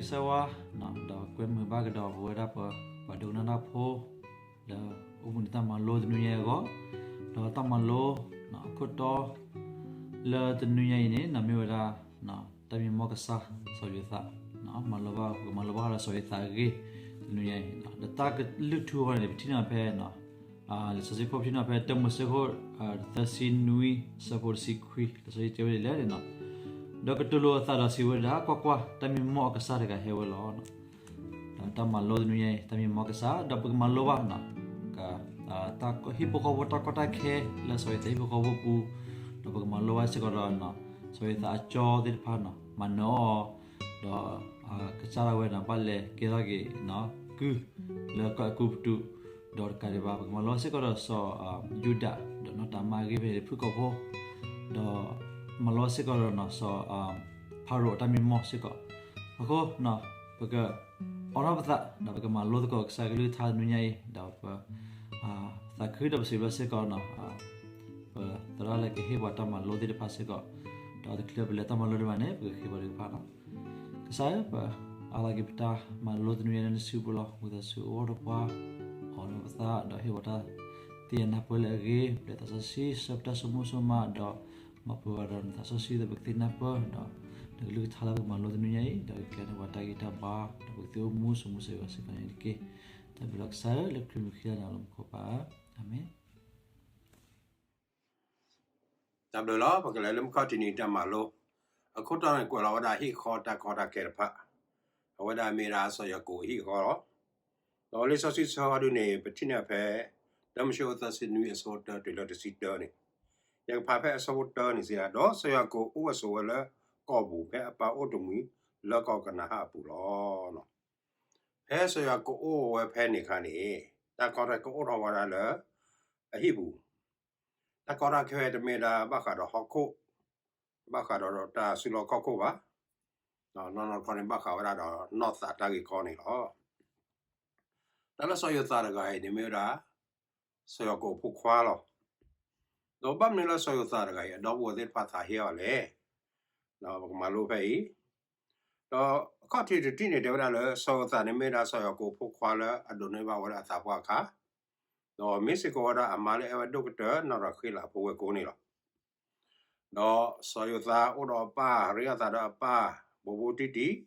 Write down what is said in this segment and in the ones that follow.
ဆၢဝါ, ဒီးကွဲမုာ်ဘၣ်ကဒီးပဝဲဒၣ်ပှၤဒိကနၣ်တၢ်ဖိ လၢအိၣ်ဘှံးနံၤတၢ်မၤလိတနွံညါအံၤအဂီၢ်, ဒီးတၢ်မၤလိအခိၣ်တီ လၢတနွံညါအံၤန့ၣ် မ့ၢ်ဝဲဒၣ် တၢ်မံမီၢ်ကစၢ်စီၤယိၤသး, မၤလိဘၣ် ပကမၤလိဘၣ်ဃးဒီးစီၤယိၤသးအဂ့ၢ် တနွံညါအံၤ, ဒီးတၢ်ကလုၢ်ထူအဂီၢ်န့ၣ် ပထံၣ်န့ၢ်ဖဲ လံာ်စီဆှံခိၣ် ပထံၣ်န့ၢ်ဖဲ တၢမိၤၡ့ခိၣ် သၢဆံနွံ ဆၢဖိတဆံခွံ လံာ်စီဆှံတဲဝဲဒ်လဲၣ်န့ၣ်, ဒီးကတိၤလိာ်အသးဒီးစံးဝဲဒၣ်, ကွၢ်ကွၢ်, တၢ်မံမီၢ်အကစၢ်တဂၤဟဲဝဲလီၤ. ဒီးတၢ်မၤလိတနွံညါအံၤ တၢ်မံမီၢ်ကစၢ် ဒီးပကမၤလိဘၣ် ဟံၣ်ဖိဃီဖိတၢ်ကီတၢ်ခဲ လၢစီၤယိၤသးဟံၣ်ဖိဃီဖိပူၤ, ဒီးပကမၤလိဘၣ်စ့ၢ်ကီးဒီး စီၤယိၤသးအကၠီသ့ၣ်တဖၣ်န့ၣ် မၤနၢၤအီၤ, ဒီးကစၢ်ဒၣ်ဝဲန့ၣ် ဘၣ်လဲၤကဲထီၣ်က့ၤ ကုၢ် လၢကီၢ်အဲၤကူပတူး, ဒီးတကးဒံးဘၣ် ပကမၤလိစ့ၢ်ကီးဒီးစီၤယူဒၤ ဒီးနီၢ်တၤမါအဂ့ၢ်ဖဲန့ၣ် ဖုၣ်ကိာ်ဖိ, ဒီးမၤလိစ့ၢ်ကီးဒီးစီၤ ဖၤရိၤအတၢ်မံမီၢ်စ့ၢ်ကီး. အဃိ ပကအိးထီၣ်ပသး ဒီးပကမၤလိသကိးကစၢ်ကလုၢ်ကထါတနွံညါအံၤ, ဒီးပသးခုဒီးပစံးဘျုးစ့ၢ်ကီး ပသရၣ်လၢကဟ့ၣ်ပှၤတၢ်မၤလိသ့ၣ်တဖၣ်စ့ၢ်ကီး, ဒီးတချုးပလဲၤတၢ်မၤလိဒံးဘၣ်န့ၣ် ပကဃ့ပှၤတကဖၣ်လီၤ. ကစၢ်ဧၢ, ပအးလီၤက့ၤပတၢ်မၤလိတနွံညါလၢနစုပူၤလီၤ. ဝံသးစူၤအိၣ်ဒီးပှၤ, အိၣ်ဒီးပသး, ဒီးဟ့ၣ်ပှၤတၢ်သ့ၣ်ညါနၢ်ပၢၢ်လၢအဂ့ၤ, ပျဲသးစီဆှံ ဆှၢပတၢ်ဆိကမိၣ်ဆိကမး, ဒီးမၤပှဲၤဝဲဒီးနသးစီဆှံ ဒီးပကသ့ၣ်ညါနၢ်ပၢၢ်, ဒီးနကလုၢ်ကထါလၢပကမၤလိတနွံညါအံၤ, ဒီးကကဲန့ၢ်ပှၤတၢ်ဂံၢ်တၢ်ဘါ, ဒီးပကသ့အိၣ်မူစိၤမူစဲးဝဲစ့ၢ်ကီးန့ၣ်တက့ၢ်. တၢ်ဘျုးလီၤကစၢ်ဧၢ, လၢခရံာ်မုၢ်ခံလၢနၤလီၤမူခိၣ်ပၢ်, အၤမ့ၣ်. တၢ်ဘျုးလီၤ. ပကလဲၤလၢမုၢ်ခီၣ်ထံးနံၤတၢ်မၤလိ, အခိၣ်တီန့ၣ်ကွဲးလီၤဝဲဒၣ်ဟံၣ်ဃီတၢ်ကီတၢ်ခဲတဖၣ်, အဝဲဒၣ်မ့ၢ်ဒၣ်စီၤယၤကိာ်အဟံၣ်ဃီလီၤ. ဒီးလံာ်စီဆှံဆၢဝါဒုန့ၣ် ပထံၣ်န့ၢ်ဖဲ တၢမိၤၡ့သၢဆံနွံအဆၢဖိတၢတုၤလၢတဆံတၢန့ၣ်, ယကဖးဖဲအဆၢဖိတၢန့ၣ်စံးဒၣ်, ဒီးစီၤယၤကိာ်အိၣ်ဝဲဆိးဝဲလၢကီၢ်ပူၤဖဲအပၢ်အိၣ်တမှံၤလၢကီၢ်ကနၤအၣ်အပူၤလီၤ. ဖဲစီၤယၤကိာ်အိၣ်ဝဲဖဲန့ၣ်အခါန့ၣ်, တၢ်ကီတၢ်ခဲအိၣ်ထီၣ်ဝဲဒၣ်လၢအဟံၣ်ပူၤ, တၢ်ကီတၢ်ခဲတမ့ၢ်ဒၣ်ဘၣ်ဃးဒီးဟီၣ်ခိၣ်, ဘၣ်ဃးဒီးတၢ်စုလီၢ်ခီၣ်ခိၣ်ဘၣ်, နီၢ်နီၢ်တခီန့ၣ် ဘၣ်ဃးဝဲဒၣ်ဒီးနီၢ်သးတၢ်ဂ့ၢ်ကီန့ၣ်လီၤ. တၢ်လၢစီၤယိၤသးတဂၤအံၤန့ၣ် မ့ၢ်ဝဲဒၣ် စီၤယၤကိာ်အဖိခွါလီၤ. ဒီးဘၣ်မနုၤလၢစီၤယိၤသးတဂၤအံၤ အဒီပုၢ်ဝဲၢ်သ့ၣ်တဖၣ်သးဟ့အီၤလဲၣ်, ပကမၤလိဖဲအံၤ, ဒီးအခီၣ်ထံးတထံၣ်န့ၣ် တဲဝဲဒၣ်လၢ စီၤယိၤသးန့ၣ်မ့ၢ်ဒၣ်စီၤယၤကိာ်အဖိခွါလၢအဒိးန့ၢ်ဘၣ်ဝဲဒၣ်အသးပှၢ်အခါ, ဒီးမ့ၢ်စ့ၢ်ကီးဝဲဒၣ်အမါလၢအအဲၣ်ဝဲဒိၣ်ကတၢၢ်နီၢ်ရၤဃ့လးအဖိဝဲၢ်ကိာ်န့ၣ်လီၤ. ဒီးစီၤယိၤသးအိၣ်ဒီးအပၢ် ရ့အသးဒီးအပၢ် ဘူးဘူးတံၢ်တံၢ်, ဒီး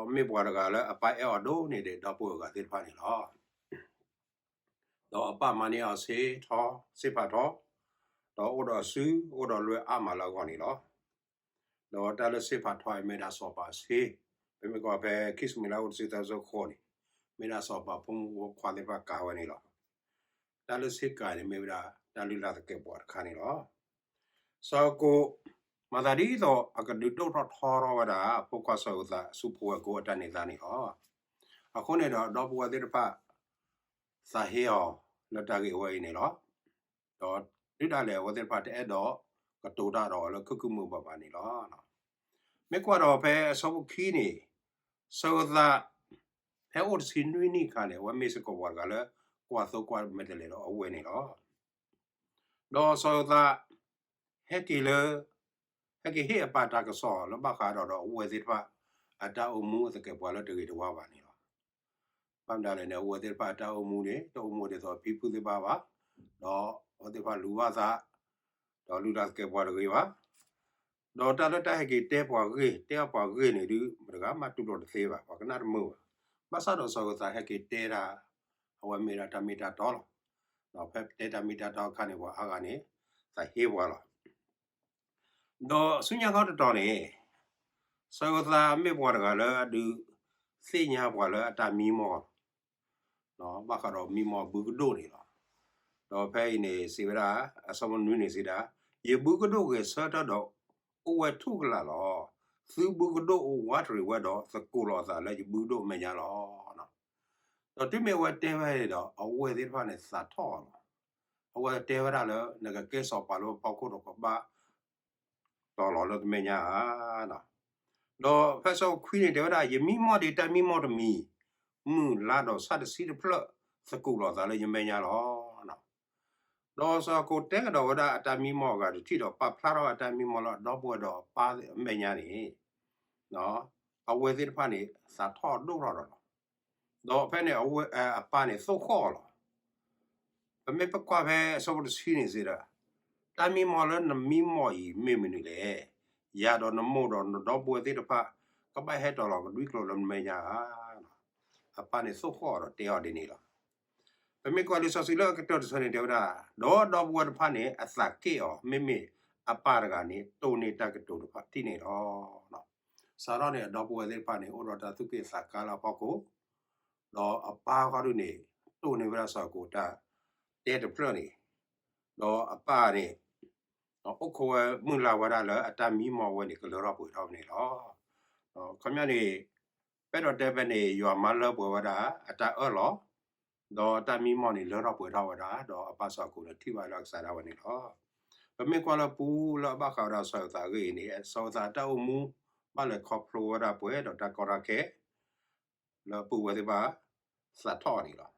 မ့ၢ်ပှၤတဂၤလၢအပၢ်အဲၣ်အီၤဒိၣ်န့ၢ်ဒံးဒီပုၢ်ဝဲၢ်အဂၤသ့ၣ်တဖၣ်န့ၣ်လီၤ. ဒီးအပၢ်မၤန့ၢ်အီၤဆ့ထီ, ဆ့ဖးထီ, ဒီးအိၣ်ဒီးအစု အိၣ်ဒီးလွဲၢ်အါမးလၢအဂီၢ်န့ၣ်လီၤ. ဒီးတၢ်လၢဆ့ဖးထီအံၤမ့ၢ်ဒၣ်စီၤပၤဆ့, ပမ့ၢ်ကွၢ်ဖဲခံၡမူၤအ့လးအခိၣ်တဆံသၢအဆၢဃိးန့ၣ်, မ့ၢ်ဒၣ်စီၤပၤဖိမုၣ်ဖိခွါသ့ၣ်တဖၣ်ကၤဝဲန့ၣ်လီၤ. တၢ်လၢဆ့ကၤန့ၣ်မ့ၢ်ဝဲဒၣ် တၢ်လုၢ်လၢ်သကဲးပဝးတခါန့ၣ်လီၤ. စီၤယၤကိာ် မၤသးဒ်သိးအကဒုးဒိၣ်ထီၣ်ထီထီၣ်ဝဲဒၣ် အဖိခွါစီၤယိၤသးအစုဖိဝဲၢ်ကိာ်အတၢ်န့ၢ်သါန့ၣ်လီၤ. အဃိန့ၣ်ဒီး ဒီပုၢ်ဝဲၢ်သ့ၣ်တဖၣ် သးဟ့အီၤလၢတၢ်ဂ့ၢ်ဝဲအံၤန့ၣ်လီၤ. ဒီးတုၤဒၣ်လဲာ်အဝဲသ့ၣ်တဖၣ်တအဲၣ်ဒိးကတိၤတၢ်ဒီးအီၤလၢခုၣ်ခုၣ်မုာ်မုာ်ဘၣ်ဘၣ်န့ၣ်လီၤ. မ့ၢ်ကွၢ်ဒီးဖဲအဆၢဖိခံန့ၣ်, စီၤယိၤသး ဖဲအိၣ်တဆံနွံနံၣ်အခါန့ၣ် အဝဲမ့ၢ်စ့ၢ်ကီးပှၤတဂၤလၢ ကွၢ်သိကွၢ်မဲာ်တဲၤလဲၤဒီးအဝဲၢ်န့ၣ်လီၤ. ဒီးစီၤယိၤသး ဟဲက့ၤလၢ ဟဲက့ၤဟ့ၣ်အပၢ်တၢ်ကစီၣ်လၢဘၣ်ဃးဒီးဒီးအဝဲၢ်သ့ၣ်တဖၣ် အတၢ်အိၣ်မူအသကဲးပဝးလၢတဂ့ၤတဝါဘၣ်န့ၣ်လီၤ. ဘၣ်မနုၤလဲၣ်န့ၣ် အဝဲၢ်သ့ၣ်တဖၣ်အတၢ်အိၣ်မူန့ၣ် တအိၣ်မူဒ်သိးဖံဖုသ့ၣ်တဖၣ်ဘၣ်, ဒီးအဝဲသ့ၣ်တဖၣ်လူၤဘၣ်သး, ဒီးလုၢ်လၢ်သကဲးပဝးတဂ့ၤဘၣ်. ဒီးတၢ်လၢတၢ်ဟဲက့ၤတဲပှၤဂ့ၢ် တဲအပှၤဂ့ၢ်န့ၣ်ဒုး မတဂၤမးတူၢ်လိာ်တသ့ဘၣ်, ပှၤကနၣ်တမုာ်ဘၣ်. ဘၣ်ဆၣ်ဒီးစီၤယိၤသးဟဲက့ၤတဲဒၣ် အဝဲမ့ၢ်ဒၣ်တၢ်မ့ၢ်တၢ်တီလီၤ. ဒီးဖဲတဲတၢ်မ့ၢ်တၢ်တီအခါန့ၣ် ပှၤအါဂၤန့ၣ် သးဟ့ပှၤလီၤ. ဒီးဆူညါခီတတီၤန့ၣ် စီၤယိၤသးမ့ၢ်ပှၤတဂၤလၢအဒုးသ့ၣ်ညါပှၤလၢအတၢ်မံမီၢ် ဘၣ်ဃးဒီးမံမီၢ်ဘုကဒိၣ်န့ၣ်လီၤ. ဒီးဖဲအံၤန့ၣ် စံးဝဲဒၣ် အဆၢဖိနွံန့ၣ်စံးဒၣ်, ယဘုကဒိၣ်ဂဲၤဆၢထၢၣ်ဒီးအိၣ်ဝဲထူၣ်ကလာ်လီၤ. သုဘုကဒိၣ်အိၣ်ဝးတရံးဝဲဒီးသကိးလိာ်အသးလၢယဘုကဒိၣ်အမဲာ်ညါလီၤ. ဒီးတုၤမ့ၢ်အဝဲတဲဝဲန့ၣ်ဒီး အဝဲၢ်သ့ၣ်တဖၣ်န့ၣ်သးထီၣ်လီၤ. အဝဲတဲဝဲဒၣ်လၢ နကကဲစီၤပၤလၢပဖီခိၣ်ဒီးကဘၣ်တီၤလီၤလၢတမဲာ်ညါဧါ. ဒီးဖဲအဆၢဖိခွံန့ၣ်တဲဝဲဒၣ် ယမံမီၢ်ဒံးတၢ်မံမီၢ်တမံၤ, မုၢ်လါဒီးဆၣ်တဆံတဖျၢၣ် သကိးလိာ်သးလၢယမဲာ်ညါလီၤ. ဒီးစီၤယၤကိာ်တဲကဒီးဝဲဒၣ်အတၢ်မံမီၢ်အဂၤတထံၣ်ဒီး ပာ်ဖျါထီၣ်အတၢ်မံမီၢ်လၢအဒီပုၢ်ဝဲၢ်ဒီးအပၢ်အမဲာ်ညါန့ၣ်, အဝဲသ့ၣ်တဖၣ်န့ၣ် သးထီၣ်ဒိၣ်ထီၣ်ဒီးလီၤ. ဒီးဖဲန့ၣ် အဝဲ အပၢ်န့ၣ်သိၣ်ဃီၣ်အီၤလီၤ. ပမ့ၢ်ပကွၢ်ဖဲအဆၢဖိတဆံန့ၣ်စ့ၢ်ဒီး, တၢ်မံမီၢ်လၢနမံမီၢ်အံၤမ့ၢ်မနုၤလဲၣ်. ယၤဒီးနမိၢ်ဒီးနဒီပုၢ်ဝဲၢ်သ့ၣ်တဖၣ် ကဘၣ်ဟဲတီၤလီၤကဒွံကျိာ်လၢနမဲာ်ညါဧါ. အပၢ်န့ၣ်သိၣ်ဃီၣ်အီၤဒီးတဲအီၤဒ်န့ၣ်လီၤ. ပမ့ၢ်ကွၢ်လံာ်စီဆှံလၢအကတၢၢ်တဆၢန့ၣ်တဲဝဲဒၣ်, ဒီးဒီပုၢ်ဝဲၢ်တဖၣ်န့ၣ် အသးက့ၣ်အီၤ, မ့မ့ၢ်အပၢ်တဂၤန့ၣ် တိၢ်န့ၢ်တၢ်ကတိၤတဖၣ်ထံၣ်န့ၣ်လီၤ. စးထီၣ်န့ၣ် အဒီပုၢ်ဝဲၢ်သ့ၣ်တဖၣ်န့ၣ် အိၣ်ဒီးတၢ်သူၣ်က့ၣ်သးကါလၢအဖီခိၣ်, ဒီးအပၢ်ဃီဒုန့ၣ် တိၢ်န့ၢ်ဝဲဒၣ်စီၤယၤကိာ်တၢ်တဲတဖျၢၣ်န့ၣ်, ဒီးအပၢ်န့ၣ် အိၣ်ခိးဝဲမုၢ်လၢ်ဝဲဒၣ်လၢအတၢ်မံမီၢ်ဝဲန့ၣ် ကလၢထီၣ်ပှဲၤထီၣ်န့ၣ်လီၤ. ခီပညီန့ၣ် ပအဲၣ်ဒိးတဲဖဲန့ၣ် ယွၤမၤလၢပှဲၤဝဲဒၣ်အတၢ်အၢၣ်လီၤ, ဒီးတၢ်မံမီၢ်န့ၣ် လၢထီၣ်ပှဲၤထီၣ်ဝဲဒၣ်, ဒီးအပၢ်စီၤယၤကိာ်န့ၣ် ထံၣ်ဘၣ်လၢကစၢ်ဒၣ်ဝဲန့ၣ်လီၤ. ပမ့ၢ်ကွၢ်လၢပူလၢအဘၣ်ဃးဝဲဒၣ်စီၤယိၤသးအဂ့ၢ်အံၤန့ၣ်, စီၤယိၤသးအတၢ်အိၣ်မူ ဘၣ်လဲၤခီဖျိဝဲဒၣ်ပှဲၤဒီးတၢ်ကီတၢ်ခဲ လၢပုၢ်ဝဲၢ်သ့ၣ်တဖၣ် သးထီၣ်အီၤန့ၣ်လီၤ.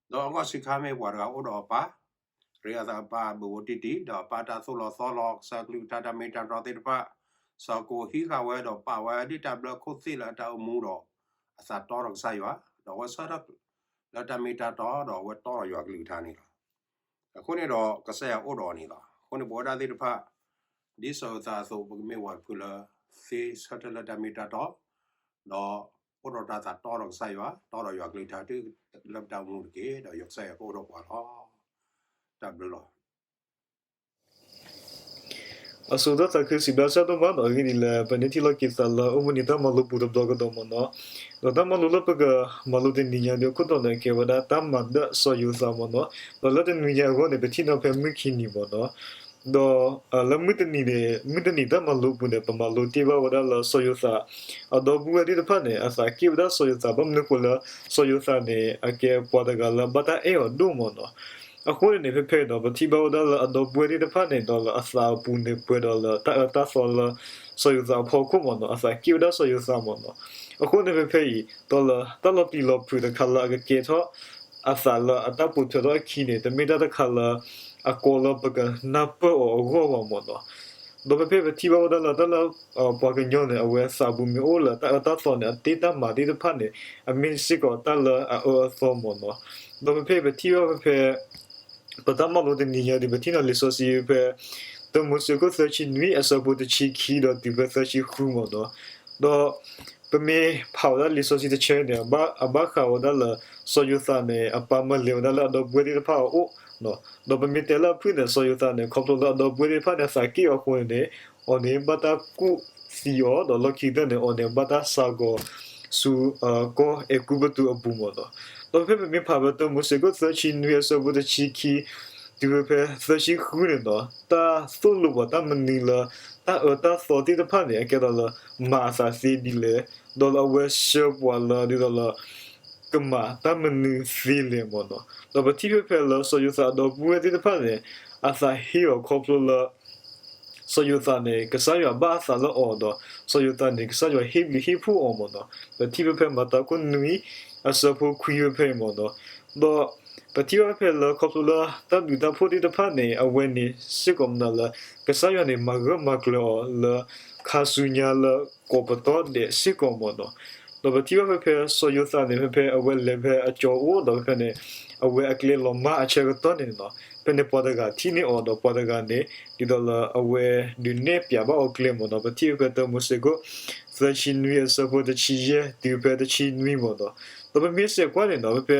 ဒီးအဂီၢ်ဆံးခါမ့ၢ်ပှၤတဂၤအိၣ်ဒီးအပၢ်, ရ့အသးအပၢ်ဘုးဘိတံၢ်တံၢ်, ဒီးအပၢ်တၢ်သိၣ်လီၤသီလီၤ ကစၢ်ကလုၢ်ကထါတၢ်မ့ၢ်တၢ်တီသ့ၣ်တဖၣ်, စီၤယၤကိာ်ဟံးဃာ်ဝဲဒီးပာ်ဝဲဒ်တၢ်ဘျၢခိၣ်သ့ၣ်လၢအတၢ်အိၣ်မူဒီး အသးတီဒီးကစၢ်ယွၤ, ဒီးအဝဲဆၢထၢၣ်လၢတၢ်မ့ၢ်တၢ်တီဒီးအဝဲတီဒီးယွၤကလုၢ်ကထါန့ၣ်လီၤ. အဃိန့ၣ်ဒီးကစၢ်ယွၤအိၣ်ဒီးအီၤန့ၣ်လီၤ. အဃိန့ၣ်ပဝဲဒၣ်သ့ၣ်တဖၣ် ဒ်စီၤယိၤသးအသိး ပကမ့ၢ်ပှၤတဖုလၢ သ့ဆၢထၢၣ်လၢတၢ်မ့ၢ်တၢ်တီ, ဒီးအိၣ်ဒီးတၢ်သးတီဒီးကစၢ်ယွၤ, တီဒီးယွၤကလုၢ်ကထါတုၤလၢပတၢ်အိၣ်မူတက့ၢ်, ဒီးယွၤကစၢ်ယွၤကအိၣ်ဒီးပှၤလီၤ. တၢ်ဘျုးလီၤ. အဆိကတၢၢ်သးခုစံးဘျုးကစၢ်ဒိၣ်မးနီၤ, အဂ့ၢ်ဒ်လဲၣ် ပန့ၢ်ထံၣ်လိာ်က့ၤသးလၢအိၣ်မူန့ၣ်တၢ်မၤလိပူၤတဘျီကဒီးမ့ၢ်နီၤ, ဒီးတၢ်မၤလိလၢပကမၤလိတနံၤညါဒီး အခိၣ်တီန့ၣ်ကဲဝဲဒၣ်တၢ်မၤဒၢၣ်စီၤယိၤသးမ့ၢ်နီၤ, ဒီးလၢတနံၤညါအဂီၢ်န့ၣ် ပထံၣ်န့ၢ်ဖဲမုၢ်ခံနံၤမ့ၢ်နီၤ, ဒီး လၢမုၢ်တနံၤန့ၣ် မုၢ်တနံၤတၢ်မၤလိပူၤန့ၣ် ပမၤလိတ့ၢ်ဘၣ်ဝဲဒၣ်လၢစီၤယိၤသး အဒီပုၢ်ဝဲၢ်သ့ၣ်တဖၣ်န့ၣ် အသးက့ၣ်ဝဲဒၣ်စီၤယိၤသး ဘၣ်မနုၤဃိလၢ စီၤယိၤသးန့ၣ် အကဲပှၤတဂၤလၢဘၣ်တၢ်အဲၣ်အီၤဒိၣ်မ့ၢ်နီၤ. အဃိန့ၣ်န့ၣ် ဖဲဖဲဒီး ပထံၣ်ဘၣ်ဝဲဒၣ်လၢအဒီပုၢ်ဝဲၢ်သ့ၣ်တဖၣ်န့ၣ် ဒီးလၢအသးအပူၤန့ၣ် ပှဲၤဒီးလၢတၢ်အၢတၢ်သီလၢ စီၤယိၤသးအဖီခိၣ်မ့ၢ်နီၤ, အသးက့ၣ်ဝဲဒၣ်စီၤယိၤသးမ့ၢ်နီၤ. အဃိန့ၣ်ဖဲဖဲအံၤ ဒီးလၢတၢ်လီၤပျံၤလီၤဖုးတခါလၢအကကဲထီၣ် အသးလၢအတၢ်ပိာ်ထွဲထီၣ်အခံန့ၣ် တမ့ၢ်တၢ်တခါလၢ အကီလၢပကနၢ်ပၢၢ်အီၤအဂီၢ်ဘၣ်မ့ၢ်နီၤ. ဒီးဖဲဖဲပထံၣ်ဘၣ်ဝဲဒၣ်လၢတၢ်လၢ ပှၤကညီန့ၣ် အဝဲသးပူၤမ့ၢ်အိၣ်လၢတၢ်အၢတၢ်သီန့ၣ် အတ့တၢ်မၤသ့ၣ်တဖၣ်န့ၣ် အမ့ၢ်စ့ၢ်ကီးတၢ်လၢအအၢအသီမ့ၢ်နီၤ. ဒီးဖဲဖဲပထံၣ်ဘၣ်ဖဲဖဲ ပတၢ်မၤလိတနံၤညါဒီး ပထံၣ်န့ၢ်လံာ်စီဆှံဖဲ တၢမိၤၡ့ခိၣ်သၢဆံနွံအဆၢဖိတဆံခံဒီးတုၤဖဲသၢဆံဃုမ့ၢ်နီၤ. ဒီး ပမ့ၢ်ဖးဝဲဒၣ်လံာ်စီဆှံတဆၢန့ၣ် အဘၣ်ဃးဝဲဒၣ်လၢ စီၤယိၤသးန့ၣ် အပၢ်မၢလဲၤဝဲဒၣ်လၢအဒီပုၢ်ဝဲၢ်သ့ၣ်တဖၣ်အအိၣ်, ဒီးပမ့ၢ်တဲလၢအဖုၣ်န့ၣ် စီၤယိၤသးန့ၣ် ခီဖျိလၢအဒီပုၢ်ဝဲၢ်သ့ၣ်တဖၣ်န့ၣ် သးက့ၣ်အီၤအဃိန့ၣ်န့ၣ် အီၤန့ၣ်ဘၣ်တၢ်ကူၣ်သံအီၤ ဒီးလီၢ်ခံကတၢၢ်န့ၣ် အီၤန့ၣ်ဘၣ်တၢ်ဆါဂီၤဆူ ကီၢ်အဲၤကူပတူးအပူၤမ့ၢ်နီၤ. ဒီးဖဲပမ့ၢ်ဖးဖဲတၢမိၤၡ့ခိၣ်သၢဆံနွံအဆၢဖိတဆံခံ တုၤဖဲသၢဆံဃုန့ၣ်နီၤ တၢ်သိၣ်လိပှၤတၢ်မနုၤလၢ တၢ်အၢတၢ်သီသ့ၣ်တဖၣ်န့ၣ် အကဲဒီးလၢ မၤအသးသ့ဒ်လဲၣ်, ဒီးလၢအဝဲဆှၢပှၤလၢ ဒ်သိးလၢ ကမၤတၢ်မနုၤသ့လဲၣ်မ့ၢ်နီၤ. ဒီးပထံၣ်ဖဲဖဲလၢစီၤယိၤသးအဒီပုၢ်ဝဲၢ်သ့ၣ်တဖၣ်န့ၣ် အသးဟ့အီၤခီဖျိလၢ စီၤယိၤသးန့ၣ် ကစၢ်ယွၤဘၣ်အသးလၢအီၤဒီး စီၤယိၤသးန့ၣ် ကစၢ်ယွၤဟ့ၣ်ဘျုးဟ့ၣ်ဖှိၣ်အီၤမ့ၢ်နီၤ. ပထံၣ်ဖဲဖဲမၤတၢ်ခိၣ်နွံ အဆၢဖိခွံဖဲဖဲအံၤမ့ၢ်နီၤ. ဒီးပထံၣ်ဘၣ်ဖဲလၢခီဖျိလၢတၢ်ဘျုးတၢ်ဖှိၣ်သ့ၣ်တဖၣ်န့ၣ် အဝဲန့ၣ်စ့ၢ်ကီးမနုၤလၢ ကစၢ်ယွၤန့ၣ် မၤဂၢၢ်မၤကျၢၤအီၤလၢ ခါဆူညါလၢကိးပတီၢ်ဒဲးစ့ၢ်ကီးမ့ၢ်နီၤ. ဒီးပထံၣ်ဘၣ်ဖဲဖဲစီၤယိၤသးန့ၣ် ဖဲဖဲအဝဲလဲၤဖဲအကၠီအိၣ်ဒီးဖဲန့ၣ် အဝဲအကျဲလီၤမၢ်အဆၢကတီၢ်န့ၣ်နီၤ. ဖဲန့ၣ်ပှၤတဂၤထံၣ်န့ၢ်အီၤဒီးပှၤတဂၤန့ၣ် ဒ်သိးလၢအဝဲဒုးနဲၣ်ပျးဘၣ်အီၤကျဲမ့ၢ်နီၤ. ပထံၣ်ဖဲဖဲတၢမိၤၡ့ခိၣ် သၢဆံနွံအဆၢဖိတဆံယဲၢ်တုၤဖဲတဆံနွံမ့ၢ်နီၤ. ဒီးပမ့ၢ်စဲးကွၢ်န့ၣ်နီၤ ဖဲဖဲ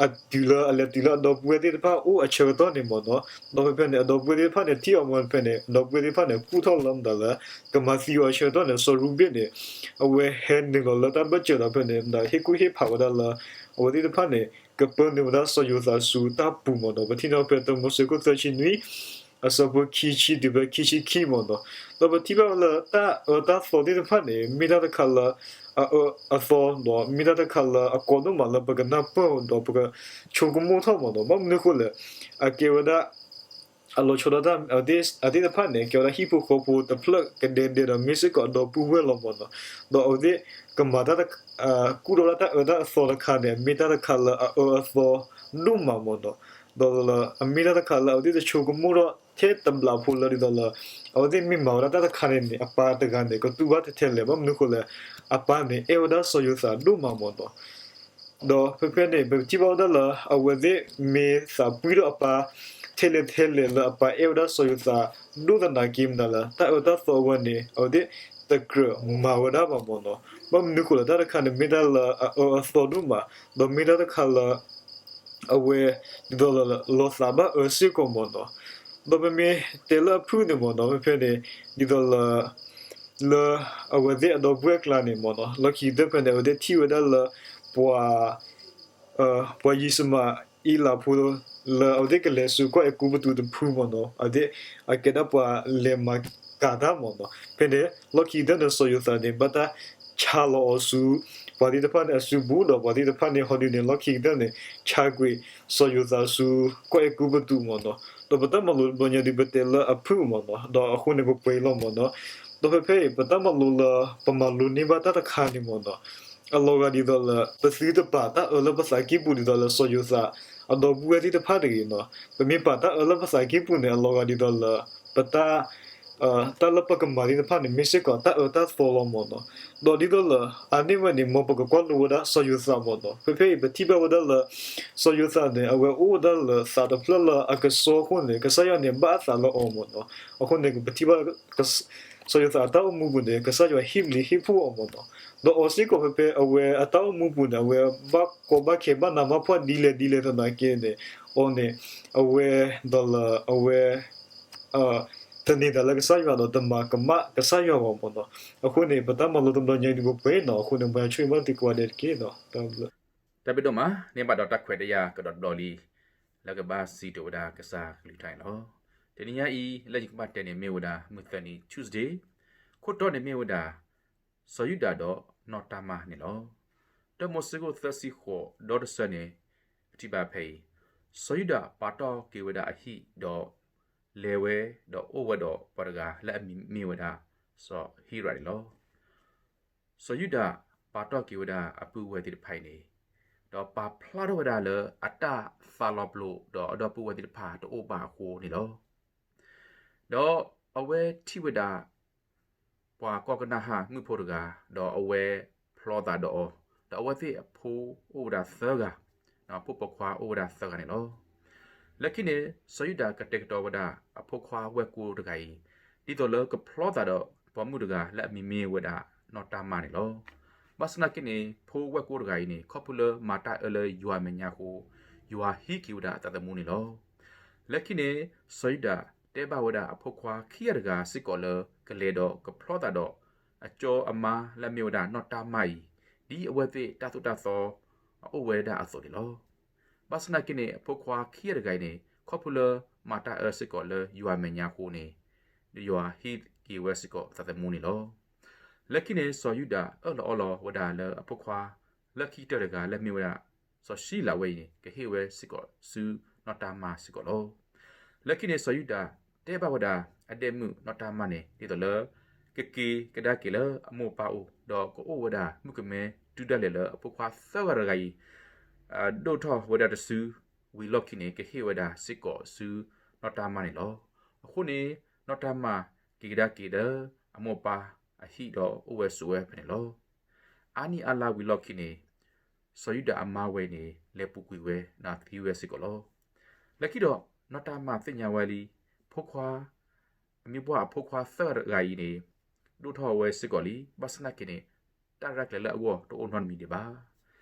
အတုၤလၢအလဲၤတုၤလၢအဒီပုၢ်ဝဲၢ်သ့ၣ်တဖၣ်အိၣ်အဆၢကတီၢ်န့ၣ်မ့ၢ်နီၤ. ဒီးဖဲဖဲန့ၣ် အဒီပုၢ်ဝဲၢ်သ့ၣ်တဖၣ်န့ၣ် ထံၣ်အီၤမ့ၢ်ဖဲန့ၣ် အဒီပုၢ်ဝဲၢ်သ့ၣ်တဖၣ်န့ၣ် ကူၣ်ထီၣ်လၢမတၤလၢ ကမၤသံအီၤအဆၢကတီၢ်န့ၣ် စီၤရူဘ့ၣ်န့ၣ် အဝဲဟဲနုာ်လီၤလၢတၢ်ဘၢၣ်စၢၤဒီးဖဲန့ၣ် မတၤဟ့ၣ်ကူၣ်ဟ့ၣ်ဖးဝဲဒၣ်လၢ အဝဲသ့ၣ်တဖၣ်န့ၣ် ကပၢနုာ်ဝဲဒၣ်စီၤယိၤသးဆူတၢ်ပူၤမ့ၢ်နီၤ. ပထံၣ်န့ၢ်ဖဲတၢမိၤၡ့ခိၣ်သၢဆံနွံ အဆၢဖိခံဆံတုၤဖဲခံဆံခံမ့ၢ်နီၤ. ဒီးပထံၣ်ဘၣ်ဝဲလၢတၢ်အၢတၢ်သီသ့ၣ်တဖၣ်န့ၣ် မ့ၢ်တၢ်တခါလၢ အအၢအသီ ဒီးမ့ၢ်တၢ်တခါလၢအကီဒိၣ်မးလၢပကနၢ်ပၢၢ်ဒီးပကဆိကမိၣ်ထီၣ်မ့ၢ်နီၤ. ဘၣ်မနုၤအဃိလဲၣ် အကဲဝဲဒၣ် အလီၤဆီဒၣ်တၢ် အဝဲသ့ၣ်တဖၣ်န့ၣ် ကဲဝဲဒၣ်ဟံၣ်ဖိဃီဖိတဖျၢၣ်ကဒဲကဒဲဒီး မ့ၢ်စ့ၢ်ကီးအဒီပုၢ်ဝဲၢ်လီၤမ့ၢ်နီၤ. ဒီးအဝဲသ့ၣ်ကမၤတၢ် ကူၣ်ထီၣ်ဝဲဒၣ်တၢ်အၢတၢ်အသီတခါန့ၣ် မ့ၢ်တၢ်တခါလၢအအၢအသီဒိၣ်မးမ့ၢ်နီၤ. ဒီးလၢအမ့ၢ်တၢ်တခါလၢအဝဲသ့ၣ်တဆိကမိၣ်ထီၣ် ထဲတဘျီဖိလၢဒ်သိးလၢ အဝဲသ့ၣ်မ့ၢ်မၤဝဲဒၣ်တၢ်တခါန့ၣ်န့ၣ် အပၢ်တဂၤန့ၣ် ကတူၢ်ဘၣ်ထဲထဲလဲၣ်. ဘၣ်မနုၤဃိလဲၣ်, အပၢ်န့ၣ် အဲၣ်ဝဲဒၣ်စီၤယိၤသးဒိၣ်မးမ့ၢ်နီၤ. ဒီးဖဲဖဲန့ၣ် ပထံၣ်ဘၣ်ဝဲဒၣ်လၢ အဝဲသ့ၣ်မ့ၢ်သးပှံၢ်ထီၣ်အပၢ် ထဲလဲၣ်ထဲလဲၣ်လၢအပၢ်အဲၣ်ဝဲဒၣ်စီၤယိၤသး ဒိၣ်သနာ်က့မနုၤလဲၣ် တၢ်အၢတၢ်သီအဝဲန့ၣ် အဝဲသ့ၣ်တကြၢးမၤဝဲဒၣ်ဘၣ်မ့ၢ်နီၤ. ဘၣ်မနုၤဃိလဲၣ် တၢ်တခါန့ၣ် မ့ၢ်တၢ်လၢအအၢအသီဒိၣ်မး, ဒီးမ့ၢ်တၢ်တခါလၢ အဝဲ ဒ်သိးလၢလီၤသးဘၣ်အၢစ့ၢ်ကီးမ့ၢ်နီၤ. ဒီးပမ့ၢ်တဲလၢအဖုၣ်န့ၣ်မ့ၢ်နီၤ ဖဲဖဲန့ၣ် ဒ်သိးလၢ လၢအဝဲသ့ၣ်အဒီပုၢ်ဝဲၢ်ကျါန့ၣ်မ့ၢ်နီၤ လီၢ်ခံကတၢၢ်ဖဲန့ၣ် အဝဲသ့ၣ်ထံၣ်ဝဲဒၣ်လၢ ပှၤ ပှၤယံၡမၤအ့လးဖိ လၢအဝဲသ့ၣ်ကလဲၤဆူကီၢ်အဲၤကူပတူးတဖုမ့ၢ်နီၤ အဝဲသ့ၣ်အကဲဒၣ်ပှၤလဲၤမၤကၤတၢ်မ့ၢ်နီၤ. ဖဲန့ၣ် လီၢ်ခံကတၢၢ်န့ၣ် စီၤယိၤသးန့ၣ် ဘၣ်တၢ်ဆါလီၤအီၤဆူ ပှၤသ့ၣ်တဖၣ်န့ၣ်အစုပူၤ ဒီးပှၤသ့ၣ်တဖၣ်န့ၣ် ဟီဒုးန့ၣ် လီၢ်ခံကတၢၢ်န့ၣ် ဆါကွံာ်စီၤယိၤသးဆူ ကီၢ်အဲၤကူပတူးမ့ၢ်နီၤ. ဒီးပတၢ်မၤလိတဘျီညါဒုး ပတဲလၢအဖုၣ်မ့ၢ်နီၤ ဒီးအဃိန့ၣ် ပပှဲၤလီၤမ့ၢ်နီၤ. ဒီးဖဲဖဲအံၤ ပတၢ်မၤလိလၢ ပမၤလိန့ၢ်ဘၣ်တၢ်တခါန့ၣ်မ့ၢ်နီၤ အလီၤဂာ်ဒ်သိးလၢ ပသုတပာ်တၢ်အၢလၢပသးကံၢ်ပူၤဒ်သိးလၢစီၤယိၤသး အဒီပုၢ်ဝဲၢ်သ့ၣ်တဖၣ်တဂ့ၤနီၤ. ပမ့ၢ်ပာ်တၢ်အၢလၢပသးကံၢ်ပူၤန့ၣ် အလီၤဂာ်ဒ်သိးလၢ ပတၢ် တၢ်လၢပကမၤသ့ၣ်တဖၣ်န့ၣ် မ့ၢ်စ့ၢ်ကီးတၢ်အၢတၢ်သီလီၤမ့ၢ်နီၤ. ဒီးဒ်သိးလၢ အါန့ၢ်ဝဲန့ၣ် မ်ပကကွၢ်လိဝဲဒၣ်စီၤယိၤသးမ့ၢ်နီၤ. ဖဲဖဲအံၤ ပထံၣ်ဘၣ်ဝဲဒၣ်လၢ စီၤယိၤသးန့ၣ် အဝဲအိၣ်ဝဲဒၣ်လၢသးတဖျၢၣ်လၢအကစီၣ်အဃိန့ၣ် ကစၢ်ယွၤန့ၣ် ဘၣ်အသးလၢအီၤမ့ၢ်နီၤ. အဃိန့ၣ် ပထံၣ်ဘၣ် စီၤယိၤသးအတၢ်အိၣ်မူပူၤန့ၣ် ကစၢ်ယွၤဟ့ၣ်ပလံၤဟ့ၣ်ဖှိၣ်အီၤမ့ၢ်နီၤ. ဒီးအီၤစ့ၢ်ကီးဖဲဖဲအဝဲအတၢ်အိၣ်မူပူၤန့ၣ် အဝဲဘၣ်ကီဘၣ်ခဲဘၣ်နးဘၣ်ဖှီၣ်ဒ်လဲၣ်ဒ်လဲၣ်သနာ်က့န့ၣ် အီၤန့ၣ် အဝဲဒီးလၢအဝဲ တန့ၢ်သးလၢကစၢ်ယွၤဒီးတမၤကမၣ်ကစၢ်ယွၤဘၣ်မ့ၢ်နီၤ. အဃိန့ၣ် ပတၢ်မၤလိတဘျီညါအံၤဒုးပပှဲၤနီၤ. အဃိန့ၣ် မ်ယွၤဆိၣ်ဂ့ၤဘၣ်သုကိးဂၤဒဲးတက့ၢ်နီၤ. တၢ်ဘျုး တၢ်ဘျုးဒိၣ်မး န့ၢ်ဘၣ်ဒီးတၢ်ခွဲးတၢ်ယာ်ကဒီးတဘျီလံ လၢကဘၣ်စံးကတိၤဝဲဒၣ်ကစၢ်ကလုၢ်ကထါန့ၣ်လီၤ. တနံၤညါအံၤ လၢယကဘၣ်တဲန့ၣ်မ့ၢ်ဝဲဒၣ် မုၢ်သၢနံၤ Tuesday, ခိၣ်တီန့ၣ်မ့ၢ်ဝဲဒၣ် စီၤယူဒၤဒီးနီၢ်တၢ်မၢ်န့ၣ်လီၤ. တၢမိၤၡ့ခိၣ်သၢဆံဃိး ဒီတဆၢန့ၣ် ပထံၣ်ဘၣ်ဖဲအံၤ, စီၤယူဒၤပာ်တ့ၢ်က့ၤဝဲဒၣ်အဟံၣ်ဒီး လဲၤဝဲဒီးအိၣ်ဝဲဒီးပှၤတဂၤလၢအမံၤမ့ၢ်ဝဲဒၣ် စီၤဟ့ရးန့ၣ်လီၤ. စီၤယူဒၤပာ်တ့ၢ်က့ၤဝဲဒၣ်အပုၢ်ဝဲၢ်သ့ၣ်တဖၣ်အံၤန့ၣ်, ဒီးပာ်ဖျါထီၣ်ဝဲဒၣ်လၢအတၢ်သးလီၤပလိာ်ဒီးအဒီပုၢ်ဝဲၢ်သ့ၣ်တဖၣ်တအိၣ်ဘၣ်အဃိန့ၣ်လီၤ. ဒီးအဝဲထံၣ်ဝဲဒၣ် ပှၤကီၢ်ကနၤအၣ်မုၣ်ဖိတဂၤ, ဒီးအဝဲဖျီသးဒီးအီၤ, ဒီးအဝဲသ့ၣ်အဖိအိၣ်ဝဲဒၣ်သၢဂၤ, ဖိပိာ်ခွါအိၣ်ဝဲဒၣ်သၢဂၤန့ၣ်လီၤ. လၢခံန့ၣ် စီၤယူဒၤကတဲာ်ကတီၤဝဲဒၣ်အဖိခွါဝဲၢ်ကိတဂၤအံၤ, ဒ်သိးလၢကဖျီသးဒီးပှၤမုၣ်တဂၤလၢအမံၤမ့ၢ်ဝဲဒၣ်နီၢ်တၢ်မၢ်န့ၣ်လီၤ. ဘၣ်ဆၣ်သနာ်က့န့ၣ် ဖိဝဲၢ်ကိတဂၤအံၤန့ၣ် ခီဖျိလၢမၤတၢ်အၢလၢယွၤမဲာ်ညါအဃိ, ယွၤဟံးက့ၤဝဲဒၣ်အသးသမူန့ၣ်လီၤ. လၢခံန့ၣ် စီၤယူဒၤတဲဘၣ်ဝဲဒၣ်အဖိခွါခံဂၤတဂၤစ့ၢ်ကီးလၢကလဲၤဒီးကဖျီသးဒီး အကၠီအမါလၢအမ့ၢ်ဝဲဒၣ်နီၢ်တၢ်မၢ်အံၤ, ဒ်အဝဲသ့ၣ်တၢ်သိၣ်တၢ်သီအအိၣ်ဝဲဒၣ်အသိးန့ၣ်လီၤ. ဘၣ်ဆၣ်သနာ်က့န့ၣ် အဖိခွါခံဂၤတဂၤအံၤန့ၣ် ခီဖျိလၢမၤတၢ်အၢစ့ၢ်ကီးလၢယွၤမဲာ်ညါအဃိန့ၣ် ယွၤဟံးက့ၤဝဲစ့ၢ်ကီးအသးသမူန့ၣ်လီၤ. လၢခံန့ၣ် စီၤယူဒၤအၢၣ်လီၤအီလီၤဝဲဒၣ်လၢအဖိခွါ လၢခံကတၢၢ်တဂၤလၢအမ့ၢ်ဝဲဒၣ် စီၤၡံလးဝဲအံၤန့ၣ် ကဟ့ၣ်ဝဲစ့ၢ်ကီးဆူနီၢ်တၢ်မၢ်စ့ၢ်ကီးလီၤ. လၢခံန့ၣ် စီၤယူဒၤတဲဘၣ်ဝဲဒၣ်အဒဲၣ်မုၣ်နီၢ်တၢ်မၢ်န့ၣ် ဒ်သိးလၢ ကက့ၤကဒါက့ၤလၢအမိၢ်အပၢ်အိၣ်, ဒီးကအိၣ်ဝဲဒၣ်မုၣ်ကမဲတုၤဒၣ်လဲာ်လၢအဖိခွါသၢဂၤတဂၤအံၤ ဒိၣ်ထီၣ်ဝဲဒၣ်တစုဝံၤလီၢ်ခံန့ၣ် ကဟ့ၣ်ဝဲဒၣ်စ့ၢ်ကီးဆူနီၢ်တၢ်မၢ်န့ၣ်လီၤ. အဃိန့ၣ် နီၢ်တၢ်မၢ်က့ၤကဒါက့ၤလၢအမိၢ်အပၢ်အဟံၣ်ဒီးအိၣ်ဝဲဆိးဝဲဖဲန့ၣ်လီၤ. အါနံၣ်အါလါဝံၤလီၢ်ခံန့ၣ် စီၤယူဒၤအမါဝဲန့ၣ် လဲၤပူၤကွံာ်ဝဲဒီးသံဝဲစ့ၢ်ကီးလီၤ. လၢခံဒီး နီၢ်တၢ်မၢ်သ့ၣ်ညါဝဲလံ ဖိခွါ အမံၤပှၢ်အဖိခွါသၢဂၤတဂၤအံၤန့ၣ် ဒိၣ်ထီၣ်ဝဲစ့ၢ်ကီးလံ. ဘၣ်ဆၣ်သနာ်က့န့ၣ် တၢ်ရဲၣ်ကျဲၤလၢအဂီၢ်တအိၣ်နီတမံၤဒံးဘၣ်.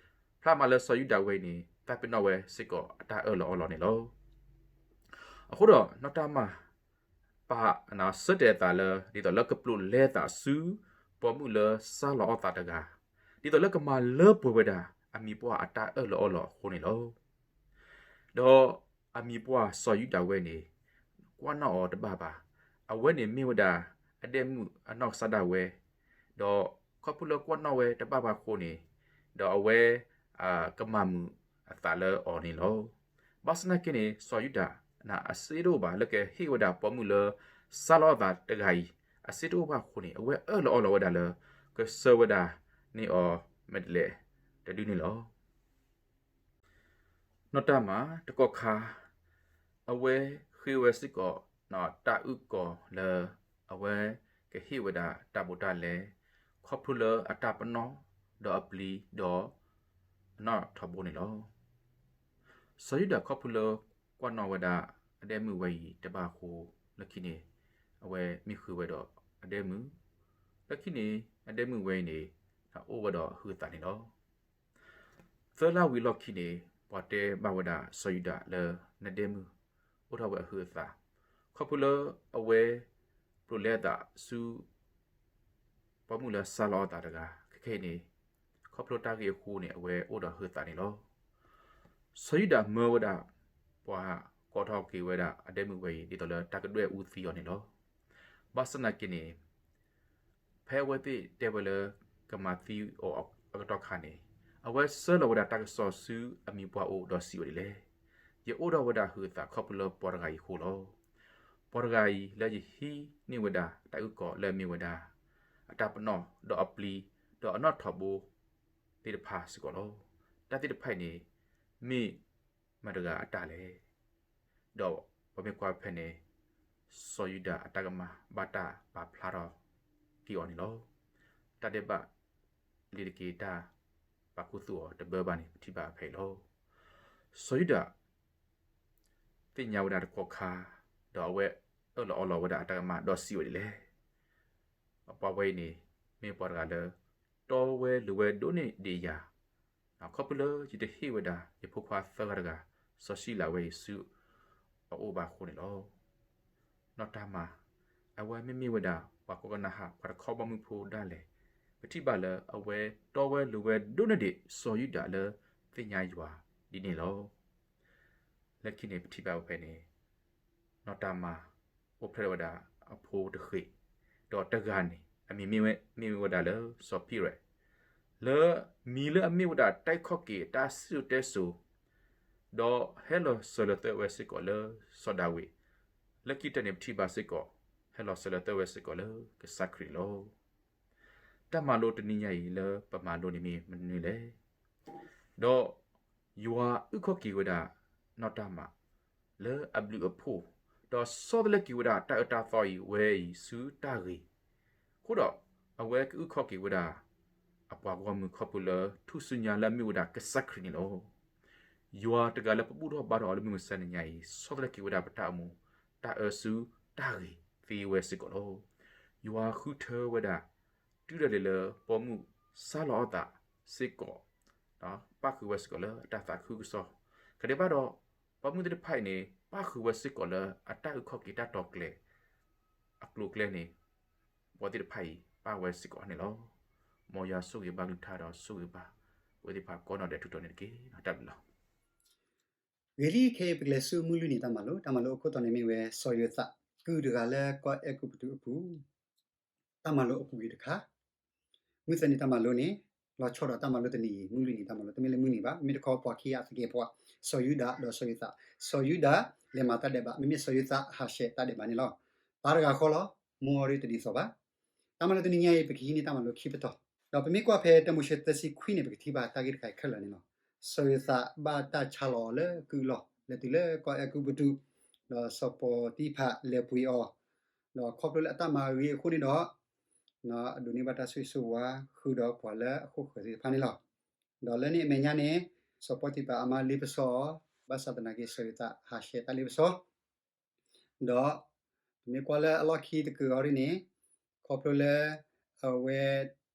ဖျါမးလၢစီၤယူဒၤဝဲန့ၣ် သးပ့ၤနီၣ်ဝဲစ့ၢ်ကီးအတၢ်အၢၣ်လီၤအီလီၤန့ၣ်လီၤ. အဃိဒီး နီၢ်တၢ်မၢ် ပာ်ဆၢတဲာ်အသးလၢ ဒ်သိးလၢကပျိာ်လဲသးဆူ ပိာ်မုၣ်လၢဆါလီၤအီၣ်သးတဂၤ, ဒ်သိးလၢကမၤလၢပှဲၤဝဲဒၣ် အမံၤပှၢ်အတၢ်အၢၣ်လီၤအီလီၤအဃိန့ၣ်လီၤ. ဒီးအမံၤပှၢ်စီၤယူဒၤဝဲန့ၣ် ကွၢ်နီၣ်အီၤတဘၣ်ဘၣ်. အဝဲန့ၣ်မ့ၢ်ဝဲဒၣ် အဒဲၣ်မုၣ်အနီၢ်ကစၢ်ဒၣ်ဝဲ, ဒီးခီဖျိလၢကွၢ်နီၣ်ဝဲတဘၣ်ဘၣ်အဃိန့ၣ်, ဒီးအဝဲ ကမၤမုာ်အသးလၢအီၤန့ၣ်လီၤ. ဘၣ်ဆၣ်သနာ်က့န့ၣ် စီၤယူဒၤန့ၣ် အစ့တအိၣ်ဘၣ်လၢကဟ့ၣ်ဝဲဒၣ်ပိာ်မုၣ်လၢ ဆါလီၤအီၣ်သးတဂၤအံၤ အစ့တအိၣ်ဘၣ်အဃိန့ၣ် အဝဲအၢၣ်လီၤအီလီၤဝဲဒၣ်လၢ ကဆှၢဝဲဒၣ်န့ၢ်အီၤမဲာ်တဲးလဲးတဒုန့ၣ်လီၤ. နီၢ်တၢ်မၢ်တကီၢ်ခါ အဝဲဃ့ဝဲစ့ၢ်ကီး တၢ်အုၣ်ကီၤလၢ အဝဲကဟ့ၣ်ဝဲဒၣ်တၢ်ဘူးတၢ်လဲ ခီဖျိလၢအတၢ်ပနီၣ် ဒီးအပျံၤ ဒီးအနီၣ်ထီဘိန့ၣ်လီၤ. စီၤယူဒၤခီဖျိလၢကွၢ်နီၣ်ဝဲဒၣ်အဒဲမုၣ်ဝဲအံၤတဘၣ်အဃိ လၢခံန့ၣ် အဝဲမံဃုာ်ဝဲဒီးအဒဲမုၣ်, လၢခံန့ၣ် အဒဲမုၣ်ဝဲအံၤန့ၣ် အိၣ်ဝဲဒီးအဟုးအသးန့ၣ်လီၤ. သၢလါဝံၤအလီၢ်ခံန့ၣ် ပှၤတဲဘၣ်ဝဲဒၣ်စီၤယူဒၤလၢနဒဲမုၣ် အိၣ်ထီၣ်ဝဲအဟုးအသး, ခီဖျိလၢအဝဲ ပျိာ်လဲအသးဆူ ပိာ်မုၣ်လၢဆါလီၤအသးတဂၤ, ခဲခဲအံၤန့ၣ် ခီဖျိတၢ်ဂ့ၢ်အဃိန့ၣ် အဝဲအိၣ်ဒီးဟုးသးန့ၣ်လီၤ. စီၤယူဒၤမၢဝဲဒၣ် ပှၤကိးထီၣ်က့ၤဝဲဒၣ်အဒဲမုၣ်ဝဲအံၤ ဒ်သိးလၢတၢ်ကဒွဲၣ်အူသံအီၤန့ၣ်လီၤ. ဘၣ်ဆၣ်သနာ်က့န့ၣ် ဖဲအဝဲသ့ၣ်တဲဝဲလၢ ကမၤသံအီၤအကတီၢ်ခါန့ၣ် အဝဲဆှၢလီၤဝဲဒၣ်တၢ်ကစီၣ်ဆူအမံၤပှၢ်အိၣ်ဒီးစံးဝဲဒ်လဲၣ်, ယအိၣ်ဒီးဝဲဒၣ်ဟုးသးခီဖျိလၢပှၤတဂၤအံၤအဃိလီၤ. ပှၤတဂၤအံၤလၢယဟံးန့ၢ်ဝဲဒၣ်တၢ်အုၣ်ကီၤလၢအမ့ၢ်ဝဲဒၣ် အတၢ်ပနီၣ် ဒီးအပျံၤ ဒီးအနီၣ်ထီဘိသ့ၣ်တဖၣ်စ့ၢ်ကီးလီၤ. တၢ်သ့ၣ်တဖၣ်အံၤန့ၣ် မ့ၢ်မတၤတဂၤအတၢ်လဲၣ်. ဒီးပမ့ၢ်ကွၢ်ဖဲန့ၣ် စီၤယူဒၤအတၢ်ကမၣ်ဘၣ်တၢ်ပာ်ဖျါထီၣ်က့ၤအီၤန့ၣ်လီၤ. တၢ်ဒဲးဘးလံၤတက့ၢ် တၢ်ပာ်ခူသူၣ်အီၤတဘၢဘၣ်န့ၣ် ပထံၣ်ဘၣ်ဖဲအံၤလီၤ. စီၤယူဒၤ သ့ၣ်ညါဝဲဒၣ်တကီၢ်ခါ, ဒီးအဝဲအၢၣ်လီၤအီလီၤဝဲဒၣ်အတၢ်ကမၣ်ဒီးစံးဝဲဒ်လဲၣ်, ပှၤဝဲအံၤန့ၣ် မ့ၢ်ပှၤတဂၤလၢ တီဝဲလိၤဝဲဒိၣ်န့ၢ်ဒံးယၤ, ခီဖျိလၢယတဟ့ၣ်ဝဲဒၣ် ယဖိခွါသၢဂၤတဂၤ စီၤၡံလးဝဲအံၤဆူအအိၣ်ဘၣ်အဃိန့ၣ်လီၤ. နီၢ်တၤမၤ အဝဲမ့မ့ၢ်ဝဲဒၣ် ပှၤကိးကနၤဟး ပှၤတခီဘီမုၢ်ဖိဒၣ်လဲာ်, ပထံၣ်ဘၣ်လၢအဝဲတီဝဲလိၤဝဲဒိၣ်န့ၢ်ဒံးစီၤယူဒၤလၢသ့ၣ်ညါယွၤဒ်န့ၣ်လီၤ. လၢခံန့ၣ် ပထံၣ်ဘၣ်ဝဲဖဲန့ၣ် နီၢ်တၤမၤ အိၣ်ဖျဲၣ်ထီၣ်ဝဲဒၣ်အဖိတဃ့ၢ်, ဒီးတဂၤန့ၣ် အမံၤမ့ၢ်ဝဲ မ့ၢ်ဝဲဒၣ်လၢစီၤဖံရဲၣ်, လၢမံၤလၢအမ့ၢ်ဝဲဒၣ်တၢ်အုၣ်ခီၣ်က့ၤအတၢ်စံၣ်စိၤတဲစိၤ, ဒီးဟဲလီၤစၢၤလီၤသွဲၣ်ဝဲစ့ၢ်ကီးလၢစီၤဒၤဝံး, လၢခံကတၢၢ်န့ၣ် ပထံၣ်ဘၣ်စ့ၢ်ကီး ဟဲလီၤစၢၤလီၤသွဲၣ်ဝဲစ့ၢ်ကီးလၢကစၢ်ခရံာ်န့ၣ်လီၤ. တၢ်မၤလိတနံၤညါအံၤလၢပမၤလိန့ၣ်မ့ၢ်မနုၤလဲၣ်. ဒီးယွၤအုၣ်ခီၣ်က့ၤဝဲဒၣ် နီၢ်တၤမၤ လၢအဘျုးအဖှိၣ်, ဒီးဆီတလဲက့ၤဝဲဒၣ်တၢ်အၢတၢ်သီအံၤဝဲအံၤဆူတၢ်ဂ့ၤ, အဃိဒီးအဝဲကအုၣ်ခီၣ်က့ၤဝဲဒၣ် အပှၤဂီၢ်မုၢ်ခီဖျိလၢထူၣ်စုညါလၢအမ့ၢ်ဝဲဒၣ်ကစၢ်ခရံာ်န့ၣ်လီၤ. ယွၤတဂၤလၢပဘူၣ်ထီၣ်ဘါထီၣ်အီၤလၢမုၢ်မဆါတနံၤညါအံၤ ဆီတလဲက့ၤဝဲဒၣ်ပတၢ်အိၣ်မူ တၢ်အၢဆူတၢ်ဂ့ၤသ့ဝဲစ့ၢ်ကီးလီၤ. ယွၤဃုထၢဝဲဒၣ် တုၤဒၣ်လဲာ်လၢပိာ်မုၣ်ဆါလီၤအသးစ့ၢ်ကီး, ပၣ်ဃုာ်ဝဲစ့ၢ်ကီးလၢအတၢ်သးခုကစီၣ်, ကဒဲးဘၣ်ဒီး ပိာ်မုၣ်သ့ၣ်တဖၣ်အံၤန့ၣ် ပၣ်ဃုာ်ဝဲစ့ၢ်ကီးလၢအတၢ်အုၣ်ခီၣ်က့ၤတၢ်တီၤကျဲၤ အကျိၤအကျဲန့ၣ် ပှၤသ့ၣ်တဖၣ်အံၤ ပၣ်ဝဲစ့ၢ်ကီးန့ၣ်လီၤ. မ်ယွၤဆိၣ်ဂ့ၤဘၣ်ကလုၢ်ကထါဒီးဆိၣ်ဂ့ၤဘၣ် ပဝဲသ့ၣ်တဖၣ်ကိးနီၢ်ဒဲးထူးထီၣ်န့ၣ်တက့ၢ်. တၢ်ဘျုးလီၤ. ဂ့ၤလံ ခဲအံၤပကလဲၤဆူမုၢ်လွံၢ်နံၤတၢ်မၤလိ, တၢ်မၤလိအခိၣ်တီန့ၣ်မ့ၢ်ဝဲ စီၤယိၤသး ကုၢ်တဂၤလၢကီၢ်အဲၤကူပတူးအပူၤ တၢ်မၤလိအပူၤကွံာ်တခါ, မုၢ်သၢနံၤတၢ်မၤလိန့ၣ် လီၤဆီဒီးတၢ်မၤလိတနံၤအံၤ မုၢ်လွံၢ်နံၤတၢ်မၤလိ တမ့ၢ်လၢမုၢ်နံၤဘၣ်, မ့မ့ၢ်တခီပှၤခံဂၤသကဲးပဝး, စီၤယူဒၤဒီးစီၤယိၤသး, စီၤယူဒၤလဲၤမၤတၢ်ဒဲးဘး, မ့မ့ၢ်စီၤယိၤသးဟးဆှဲးတၢ်ဒဲးဘးန့ၣ်လီၤ. ပၢ်တဂၤဃီလီၤ, မိၢ်အီၤဒ်တဒ်သိးဘၣ်. တၢ်မၤလိတနံၤညါအံၤ ပကဟံးန့ၢ်တၢ်မၤလိခံပတီၢ်, ဒီးပမ့ၢ်ကွၢ်ဖဲတၢမိၤၡ့သၢဆံခွံန့ၣ် ပကထံၣ်ဘၣ်တၢ်ဂ့ၢ်တခါအံၤခဲလၢာ်န့ၣ်လီၤ. စီၤယိၤသးဘၣ်တၢ်ဆါလီၤအီၤလၢကုၢ်အလီၢ် လဲၤတုၤလၢကီၢ်အဲၤကူပတူး, ဒီးစီၤပီတံဖၤလဲၤပှ့ၤအီၤ, ဒီးခီဖျိလၢအတၢ်မၤဂ့ၤအဃိန့ၣ်ဒီး အဒိးန့ၢ်ဘၣ်တၢ်ဆိၣ်ဂ့ၤဆိၣ်ဝါ ဃုာ်ဒီးပှၤလၢအဃိာ်ဃၢၤသ့ၣ်တဖၣ်န့ၣ်လီၤ. ဒီးလၢန့ၣ်အမဲာ်ညါန့ၣ် စီၤပီတံဖၤအမါလ့ပစီအီၤ, ဘၣ်ဆၣ်သနာ်က့ စီၤယိၤသးဟးဆှဲးတၢ်လ့ပစီ ဒီး ပမ့ၢ်ကွၢ်လၢအလီၢ်ခံတကုာ်အီၤဒ်န့ၣ် ခီဖျိလၢ အဝဲ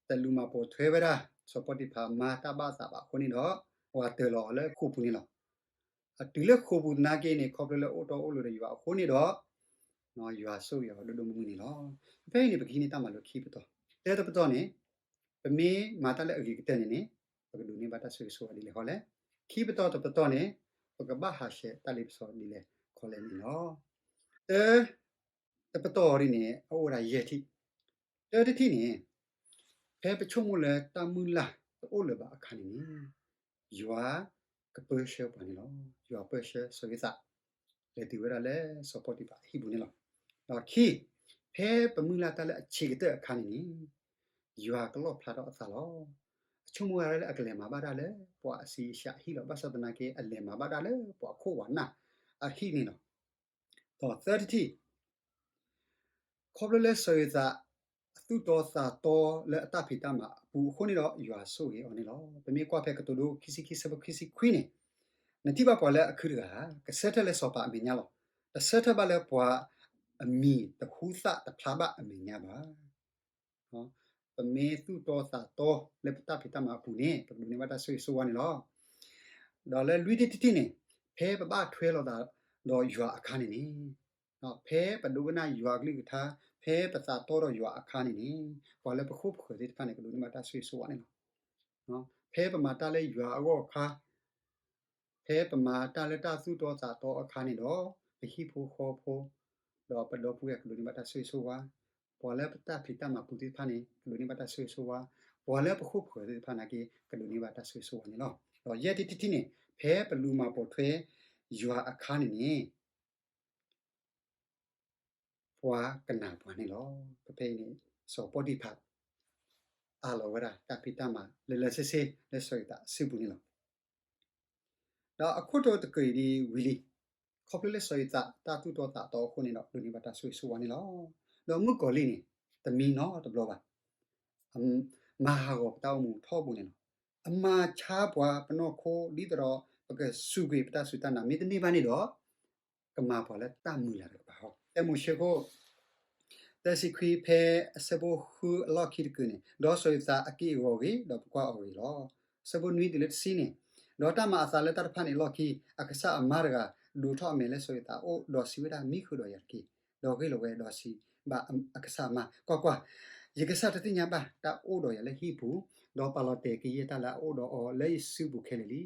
တလူၤမၤပိာ်ထွဲဝဲဒၣ် စီၤပီတံဖၤအမါတၢ်ဘၣ်သးဘၣ်အဃိန့ၣ်ဒီး ပှၤတၢၤလီၤအီၤလၢဃိာ်ပူၤန့ၣ်လီၤ. အတုၤလၢဃိာ်ပူၤသနာ်က့န့ၣ် ခီဖျိလၢအိၣ်တီအိၣ်လိၤဒီးယွၤအဃိန့ၣ်ဒီး ယွၤဆိၣ်ဂ့ၤအီၤဒိၣ်ဒိၣ်မုၢ်မုၢ်န့ၣ်လီၤ. ဖဲအံၤန့ၣ် ပကဟံးန့ၢ်တၢ်မၤလိခံပတီၢ်, တၢတပတီၢ်န့ၣ် ပမ့ၢ်မၤတၢ်လၢအဂ့ၤကတၢၢ်န့ၣ်န့ၣ် ပကဒိးန့ၢ်ဘၣ်တၢ်ဆိၣ်ဂ့ၤဆိၣ်ဝါဒ်လဲၣ်ဃီလဲၣ်. ခံပတီၢ်တပတီၢ်န့ၣ် ပကဘၣ်ဟးဆှဲးတၢ်လ့ပစီဒ်လဲၣ်ခီလဲၣ်န့ၣ်လီၤ. တၢ တပတီၢ်အံၤန့ၣ် အအိၣ်ဝဲဒၣ်ယဲၢ်ထံၣ်. တၢတထံၣ်န့ၣ် ဖဲပဆိကမိၣ်လၢတၢ်မုၢ်လၢ်တအိၣ်လၢၤဘၣ်အခါန့ၣ်န့ၣ် ယွၤကပၢဆှၢပှၤန့ၣ်လီၤ. ယွၤပၢဆှၢစီၤယိၤသး လဲၤတုၤဝဲဒၣ်လၢစီၤပီတံဖၤအဟံၣ်ပူၤန့ၣ်လီၤ. ဒီးခံ ဖဲပမုၢ်လၢ်တၢ်လၢအဆံးကတၢၢ်အခါန့ၣ်န့ၣ် ယွၤကလီၣ်ဖျါထီၣ်အသးလီၤ. အဆိကမိၣ်ဝဲဒၣ်လၢအကလဲၤမၤဘၣ်တၢ်လၢပှၤအစံးအရှးအဟံၣ်လီၤ. ဘၣ်ဆၣ်သနာ်က့ အလဲၤမၤဘၣ်တၢ်လၢပှၤခိၣ်ဝၤနၢ်အဟံၣ်န့ၣ်လီၤ. ဒီးသၢတထံၣ် ခီဖျိလၢစီၤယိၤသး အသူၣ်တီသးတီလၢအတၢ်ဖံးတၢ်မၤအပူၤအဃိန့ၣ်ဒီး ယွၤဆိၣ်ဂ့ၤအီၤန့ၣ်လီၤ. ပမ့ၢ်ကွၢ်ဖဲကတိၤဒိ ခံဆံခံ ဆၢဖိခံဆံခွံန့ၣ်, နထံၣ်ဘၣ်ပှၤလၢအခုတဂၤဧါ, ကဆၢထၢၣ်လၢစီၤပၤအမဲာ်ညါလီၤ. တဆၢထၢၣ်ဘၣ်လၢပှၤအမံၤတဟူသၣ်တဖျါဘၣ်အမဲာ်ညါဘၣ်. ပမ့ၢ်သူၣ်တီသးတီလၢပတၢ်ဖံးတၢ်မၤအပူၤန့ၣ် ပကဒိးန့ၢ်ဘၣ်တၢ်ဆိၣ်ဂ့ၤဆိၣ်ဝါန့ၣ်လီၤ. ဒီးလၢလွံၢ်ထံၣ်တထံၣ်န့ၣ်, ဖဲပဘၣ်ထွဲလိာ်သးဒီးယွၤအခါန့ၣ်န့ၣ်, ဖဲပဒိကနၣ်ယွၤအကလုၢ်ကထါ, ဖဲပသးတီဒီးယွၤအခါန့ၣ်န့ၣ်, ပှၤလၢပခိၣ်ပဃၢၤသ့ၣ်တဖၣ်န့ၣ် ကဒိးန့ၢ်ဘၣ်တၢ်ဆိၣ်ဂ့ၤဆိၣ်ဝါန့ၣ်လီၤ. ဖဲပမၤတၢ်လၢယွၤအဂီၢ်အခါ, ဖဲပမၤတၢ်လၢတၢ်သူၣ်တီသးတီအခါန့ၣ်ဒီး, ပဟံၣ်ဖိဃီဖိ, ဒီးပဒီပုၢ်ဝဲၢ်ကဒိးန့ၢ်ဘၣ်တၢ်ဆိၣ်ဂ့ၤဆိၣ်ဝါ, ပှၤလၢပတၢ်ဖံးတၢ်မၤပူၤသ့ၣ်တဖၣ်န့ၣ် ကဒိးန့ၢ်ဘၣ်တၢ်ဆိၣ်ဂ့ၤဆိၣ်ဝါ, ပှၤလၢပခိၣ်ပဃၢၤသ့ၣ်တဖၣ်နာ်က့ ကဒိးန့ၢ်ဘၣ်တၢ်ဆိၣ်ဂ့ၤဆိၣ်ဝါန့ၣ်လီၤ. ဒီးယဲၢ်ထံၣ်တထံၣ်န့ၣ်, ဖဲပလူၤမၤပိာ်ထွဲယွၤအခါန့ၣ်န့ၣ် ပှၤကနာ်ပှၤန့ၣ်လီၤ. ဖဲဖဲအံၤန့ၣ် စီၤပီတံဖၤ အးလီၤဝဲဒၣ်တၢ်ဖံးတၢ်မၤလၢလၢဆ့ဆ့လၢစီၤယိၤသးအစုပူၤန့ၣ်လီၤ. ဒီးအခိၣ်တီတကၢၢ်အံၤဒ်ဝံၤလံ, ခီဖျိလၢစီၤယိၤသးတၢ်သူၣ်တီသးတီအဃိန့ၣ်ဒီး ဒိးန့ၢ်ဘၣ်တၢ်ဆိၣ်ဂ့ၤဆိၣ်ဝါန့ၣ်လီၤ. ဒီးမုၣ်ကီၤလံၢ်န့ၣ် တမံနီတဘျီဘၣ်, မၤဟးဂီၤပတၢ်အိၣ်မူထီဘိန့ၣ်လီၤ. အမၤဆါပှၤပနီၢ်ခိဒ်သိးဒီး ပကစူးကွံာ်ပတၢ်စူၢ်တၢ်နာ် မ့တမ့ၢ်ဘၣ်န့ၣ်ဒီး ကမၤပှၤလၢတၢ်မုၢ်လၢ်တကပၤဃီ. တၢမိၤၡ့ခိၣ် သၢဆံခွံ ဖဲအဆၢဖိဃုအလီၢ်ခံတကၢၢ်န့ၣ်, ဒီးစီၤယိၤသးအက့ၢ်အဂီၤဂ့ၤ, ဒီးပကွၢ်အီၤဂ့ၤလီၤ. အဆၢဖိနွံတုၤလၢတဆံန့ၣ်, ဒီးတၢ်မၤအသးလၢတၢ်တဖၣ်န့ၣ်အလီၢ်ခံ, အကစၢ်အမါတဂၤ ဒိးထီၣ်အမဲာ်လၢစီၤယိၤသးအအိၣ်, ဒီးစံးဝဲဒၣ်, မံဃုာ်ဒီးယၤတက့ၢ်. ဒီးဂ့ၢ်လီၤဝဲ, ဒီးစံးဘၣ်အကစၢ်အမါ, ကွၢ်ကွၢ်, ယကစၢ်တသ့ၣ်ညါဘၣ်တၢ်အိၣ်ဒီးယၤလၢဟံၣ်ပူၤ, ဒီးပာ်လီၤတဲာ်ကယဲၢ်တၢ်လၢအအိၣ်ဒီးအီၤလၢယစုပူၤခဲလၢာ်လံ.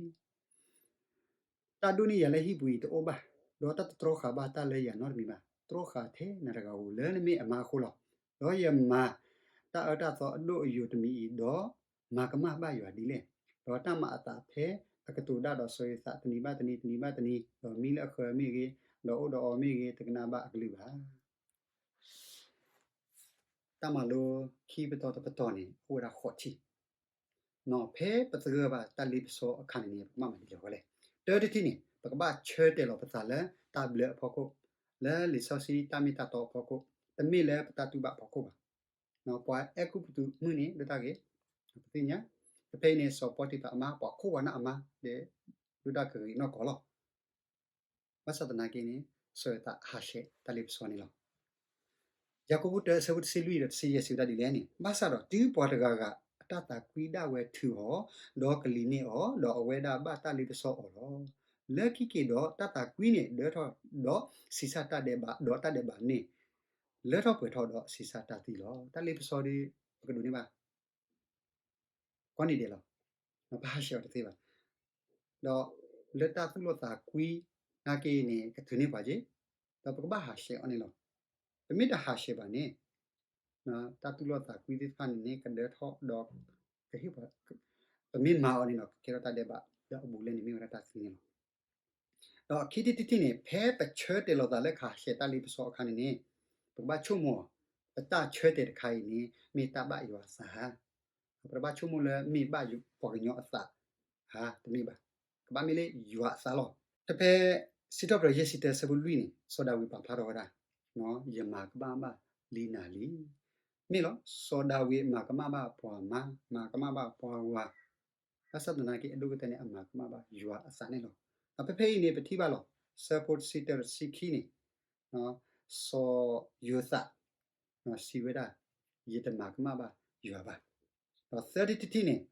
တၢ်ဒိၣ်န့ၢ်ယၤလၢဟံၣ်ပူၤအံၤတအိၣ်ဘၣ်, ဒီးတၢ်တတြီဃာ်ဘၣ်တၢ်လၢယၤနီတမံၤဘၣ်. တြီဃာ်ထဲနၤတဂၤဧိၤလၢနမ့ၢ်အမါအဃိလီၤ. ဒီးယမၤတၢ်အၢတၢ်သီအဒိၣ်အယိာ်တမံၤအံၤဒီး, မၤကမၣ်ဘၣ်ယွၤဒ်လဲၣ်. ဒီးတၢ်မၤအသးထဲအကတိၤဒၣ်ဒီးစီၤယိၤသး တနံၤဘၣ်တနံၤ, တနံၤဘၣ်တနံၤ, ဒီးမံလၢအဃၢၤမ့ၢ်ဂ့ၤ, ဒီးအိၣ်ဒီးအီၤမ့ၢ်ဂ့ၤ, တကနၣ်ဘၣ်အကလုၢ်ဘၣ်. တၢ်မၤလိခံပတီၢ်တပတီၢ်န့ၣ် အိၣ်ဝဲဒၣ်ဃိးထံၣ်. ဖဲပသဂၢၢ်ဘၣ်တၢ်လ့ပစီအခါန့ၣ်န့ၣ် ပကဘၣ်မၤဒ်လဲၣ်ဝဲလဲၣ်. တၢတထံၣ်န့ၣ် ပကဘၣ်ဆၢတဲာ်လီၤပသးလၢတၢ်ဘျၢအဖီခိၣ်, လၢလံာ်စီဆှံတၢ်မ့ၢ်တၢ်တီအဖီခိၣ်, တမ့ၢ်လၢပတၢ်တူၢ်ဘၣ်အဖီခိၣ်ဘၣ်. ပှၤအဲၤကူပတူးမုၢ်န့ၣ် ဒိၣ်တၢ်ဂ့ၤ, ပသ့ၣ်ညါ, ဖဲအံၤန့ၣ် စီၤပီတံဖၤအမါ ပှၤခိၣ်ဝါနၢ်အမါ, ဒိၣ်တၢ်ကဂ့ၤနီၢ်ကီၢ်လီၤ. ဘၣ်ဆၣ်သနာ်က့န့ၣ် စီၤယိၤသးဟးဆှဲးတၢ်လ့ပစီန့ၣ်လီၤ. ယၤကိာ်တၢ အဆၢဖိတဆံလွံၢ်ဒီးတဆံယဲၢ်စံးဝဲဒၣ်ဒ်လဲၣ်န့ၣ်, ဘၣ်ဆၣ်ဒီးတုၤပှၤတဂၤဂၤ အတၢ်သးကွံဒၣ်ဝဲထုးအီၤ, ဒီးကလံၤန့ၢ်အီၤ, ဒီးအဝဲဒၣ်ဘၣ်တၢ်လ့ပစီအီၤလီၤ. လၢခံက့ၤဒီး တၢ်သးကွံန့ၣ်ဒၢထီၣ်ဒီးဆံးစၢ်တၢ်ဒဲးဘး, ဒီးတၢ်ဒဲးဘးန့ၣ် လၢထီၣ်ပှဲၤထီၣ်ဒီးဆံးစၢ်တၢ်သံလီၤ. တၢ်လ့ပစီဒီး ပကဒိးန့ၢ်ဘၣ် ကိးနံၤဒဲးလီၤ. ပဟးဆှဲးအီၤတသ့ဘၣ်. ဒီးလၢတၢ်သူၣ်လီသးကွံနာ်က့န့ၣ် ကထုးန့ၢ်ပှၤက့ၤ, ဒီးပကဘၣ်ဟးဆှဲးအီၤန့ၣ်လီၤ. ပမ့ၢ်တဟးဆှဲးဘၣ်န့ၣ် တၢ်သူၣ်လီသးကွံသ့ၣ်တဖၣ်န့ၣ်န့ၣ် ကဒၢထီၣ်ဒီး ကဟ့ၣ်ပှၤ, ပမ့ၢ်မၤအီၤန့ၣ်ဒီး ကကဲထီၣ်တၢ်ဒဲးဘး, ဒီးအဘူးအလဲန့ၣ်မ့ၢ်ဝဲဒၣ်တၢ်သံန့ၣ်လီၤ. ဒီးခံထံၣ်တထံၣ်န့ၣ် ဖဲပဆၢတဲာ်လီၤသးလၢကဟးဆှဲးတၢ်လ့ပစီအခါန့ၣ်န့ၣ် ပကဘၣ်ဆိကမိၣ်အီၤ, ပတၢ်ဆၢတဲာ်တခါအံၤန့ၣ် မ့ၢ်တၢ်ဘၣ်ယွၤအသးဧါ. ပတဘၣ်ဆိကမိၣ်လၢမ့ၢ်ဘၣ်ပှၤကညီအသးဧါ, တမ့ၢ်ဘၣ်. ကဘၣ်မ့ၢ်လၢယွၤအသးလီၤ. ဖဲစံးထီၣ်ပတြၢၤယဲၢ်ဆံတၢ အဆၢဖိလွံၢ်န့ၣ် စီၤဒၤဝံးပာ်ဖျါထီၣ်ဝဲဒၣ်, ယမၤကမၣ်ဘၣ်လံနၤလံ. မ့ၢ်လီၤ, စီၤဒၤဝံးမၤကမၣ်ဘၣ်ပှၤမါ, မၤကမၣ်ဘၣ်ပှၤဂၤ, ဘၣ်ဆၣ်သနာ်က့ အဒိၣ်ကတၢၢ်န့ၣ် အမၤကမၣ်ဘၣ်ယွၤအသးန့ၣ်လီၤ. ဒီးဖဲဖဲအံၤန့ၣ် ပထံၣ်ဘၣ်လီၤ, ဆၢဖိတဆံတၢ တဆံခံန့ၣ်, စီၤယိၤသး စံးဝဲဒၣ်, ယတမၤကမၣ်ဘၣ်ယွၤဘၣ်. ဒီးသၢထံၣ်တထံၣ်န့ၣ်,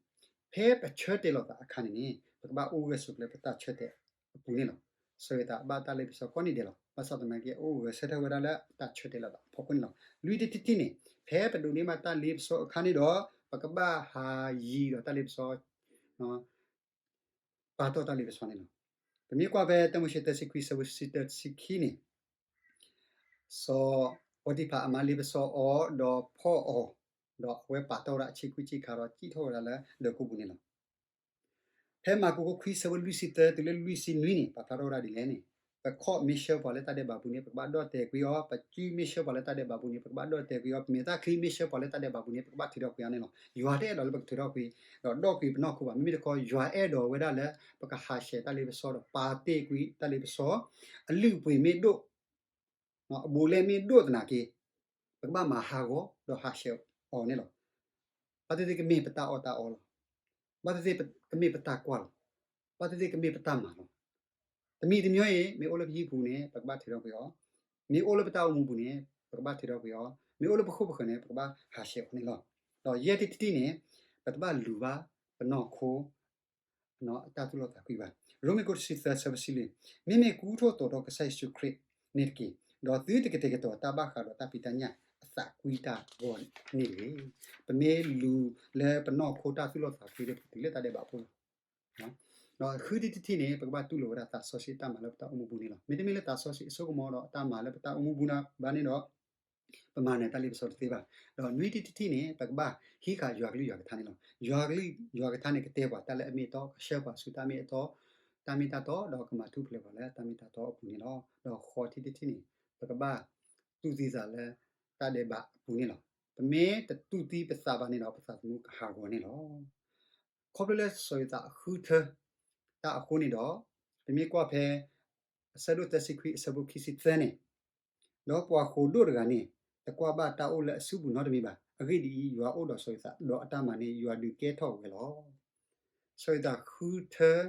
ဖဲပဆၢတဲာ်လီၤသးအခါန့ၣ်န့ၣ် ပကဘၣ်အိၣ်ဂၢၢ်ဆိးကျၢၤလၢပတၢ်ဆၢတဲာ်အပူၤန့ၣ်လီၤ. စီၤယိၤသးဘၣ်တၢ်လ့ပစီကိးနံၤဒဲးလီၤ. ဘၣ်ဆၣ်သနာ်က့ အအိၣ်ဂၢၢ်ဆိးကျၢၤဝဲဒၣ်လၢတၢ်ဆၢတဲာ်လီၤသးအဖီခိၣ်န့ၣ်လီၤ. လွံၢ်ထံၣ်တထံၣ်န့ၣ်, ဖဲပဒိးန့ၢ်ဘၣ်တၢ်လ့ပစီအခါန့ၣ်ဒီး ပကဘၣ်ဟးယံၤဒီးတၢ်လ့ပစီ ပာ်တီၢ်တၢ်လ့ပစီန့ၣ်လီၤ. ပမ့ၢ်ကွၢ်ဖဲတၢမိၤၡ့ သၢဆံခွံ ဆၢဖိတဆံတၢ တဆံခံန့ၣ်, စီၤပီတံဖၤအမါလ့ပစီအီၤဒီးဖီၣ်အီၤ, ဒီးအဝဲပာ်တီၢ်ဝဲဒၣ်အဆံးခွံဆံးခါဒီး စံၣ်ထီၣ်ဝဲဒၣ်လၢဒၢးကိးပူၤန့ၣ်လီၤ. ဖဲမၢ်ကူး ခွံ ဆၢဖိလွံၢ်ဆံသၢတုၤလၢလွံၢ်ဆံနွံန့ၣ် ပာ်ဖျါထီၣ်ဝဲဒၣ်ဒ်လဲၣ်န့ၣ်, ပခီၣ်မ့ၢ်ဆှၢပှၤလၢတၢ်ဒဲးဘးပူၤန့ၣ် ပကဘၣ်ဒီၣ်တဲာ်ကွံာ်အီၤ, ပစုမ့ၢ်ဆှၢပှၤလၢတၢ်ဒဲးဘးပူၤန့ၣ် ပကဘၣ်ဒီၣ်တဲာ်ကွံာ်အီၤ, ပမဲာ်ချံမ့ၢ်ဆှၢပှၤလၢတၢ်ဒဲးဘးပူၤန့ၣ် ပကဘၣ်ထုးထီၣ်ကွံာ်အီၤန့ၣ်လီၤ. ယွၤတအဲၣ်ဒိးလၢပကထုးထီၣ်ကွံာ်, ဒီးဒီၣ်ကွံာ်ပနီၢ်ခိဘၣ်. မ့မ့ၢ်တခီ ယွၤအဲၣ်ဒိးဝဲဒၣ်လၢ ပကဟးဆှဲးတၢ်လ့ပစီဒီး ပာ်တ့ၢ်ကွံာ်တၢ်လ့ပစီ, အလုၢ်အပှ့ၤမ့ၢ်ဒိၣ်, အဘူးအလဲမ့ၢ်ဒိၣ်သနာ်က့, ပကဘၣ်မၤဟးဂီၤဒီးဟးဆှဲးအီၤန့ၣ်လီၤ. ဘၣ်သ့ၣ်သ့ၣ်ကမ့ၢ်ပတၢ်အီၣ်တၢ်အီလီၤ. ဘၣ်သ့ၣ်သ့ၣ်ကမ့ၢ်ပတၢ်ကွၢ်လီၤ. ဘၣ်သ့ၣ်သ့ၣ်ကမ့ၢ်ပတၢ်မၤလီၤ. တမံၤတမံၤအံၤ မ့ၢ်အိၣ်လၢပဟံၣ်ပူၤန့ၣ် ပကဘၣ်ထုးထီၣ်ကွံာ်အီၤ, မ့ၢ်အိၣ်လၢပတၢ်အိၣ်မူပူၤန့ၣ် ပကဘၣ်ထုးထီၣ်ကွံာ်အီၤ, မ့ၢ်အိၣ်လၢပခိၣ်ပဃၢၤန့ၣ် ပကဘၣ်ဟးဆှဲးအီၤန့ၣ်လီၤ. ဒီးယဲၢ်ထံၣ်တထံၣ်န့ၣ် ပတဘၣ်လူၤဘၣ်ပနီၢ်ခိ အတၢ်သူၣ်လီသးကွံဘၣ်. ရိမ့ၤခိၣ်တဆံသၢဆၢဖိတဆံလွံၢ်, မ့မ့ၢ်ကူထီၣ်သိးဒီးကစၢ်ယ့ၣ်ၡူးခရံာ်န့ၣ်တက့ၢ်. ဒီးသုတကတဲာ်ကတီၤတၢ်ဘၣ်ဃးဒီးတၢ်ဖံးတၢ်ညၣ်အသးကွံတၢ်အဂီၢ်န့ၣ်တဂ့ၤ. ပမ့ၢ်လူၤလၢပနီၢ်ခိတၢ်သူၣ်လီသးကွံလၢပတုၤလၢတၢ်ဒဲးဘးအဖီခိၣ်လီၤ. ဒီးဃုထံၣ်တထံၣ်န့ၣ် ပကဘၣ်တူၢ်လိာ်ဝဲဒၣ်သးစီဆှံတၢ်မၤလၢပတၢ်အိၣ်မူပူၤန့ၣ်လီၤ. မ့တမ့ၢ်လၢသးစီဆှံအစိကမီၤဒီးအတၢ်မၤလၢပတၢ်အိၣ်မူပူၤဘၣ်န့ၣ်ဒီး ပမၤနၢၤတၢ်လ့ပစီတသ့ဘၣ်. ဒီးနွံထံၣ်တထံၣ်န့ၣ် ပကဘၣ်ဟံးဃာ်ယွၤကလုၢ်ယွၤကထါန့ၣ်လီၤ. ယွၤကလုၢ်ယွၤကထါန့ၣ် ကတဲပှၤတၢ်လၢအမ့ၢ်အတီ, ကဆှၢပှၤဆူတၢ်မ့ၢ်အတီ, တၢ်မ့ၢ်တၢ်တီ, ဒီးကမၤထူၣ်ဖျဲးပှၤလၢတၢ်မ့ၢ်တၢ်တီအပူၤန့ၣ်လီၤ. ဒီးဃိးထံၣ်တထံၣ်န့ၣ် ပကဘၣ်တူၢ်သံသးလၢတၢ်ဒဲးဘးအပူၤန့ၣ်လီၤ. ပမ့ၢ်တတူၢ်သံပသးဘၣ်န့ၣ်ဒီး ပသးသမူကဟးဂီၤန့ၣ်လီၤ. ခီဖျိလၢစီၤယိၤသးဃုထၢတၢ်အဃိန့ၣ်ဒီး ပမ့ၢ်ကွၢ်ဖဲ အဆၢဒိၣ်သၢဆံခွံ အဆၢဖိခံဆံသၢန့ၣ်, ဒီးပှၤဃိာ်ဒိၣ်တဂၤန့ၣ် တကွၢ်ဘၣ်တၢ်အိၣ်လၢအစုပူၤနီတမံၤဘၣ်. အဂ့ၢ်ဒ်အံၤ, ယွၤအိၣ်ဒီးစီၤယိၤသး, ဒီးအတၢ်မၤန့ၣ် ယွၤဒုးကဲထီၣ်ဝဲလီၤ. စီၤယိၤသးဃုထၢ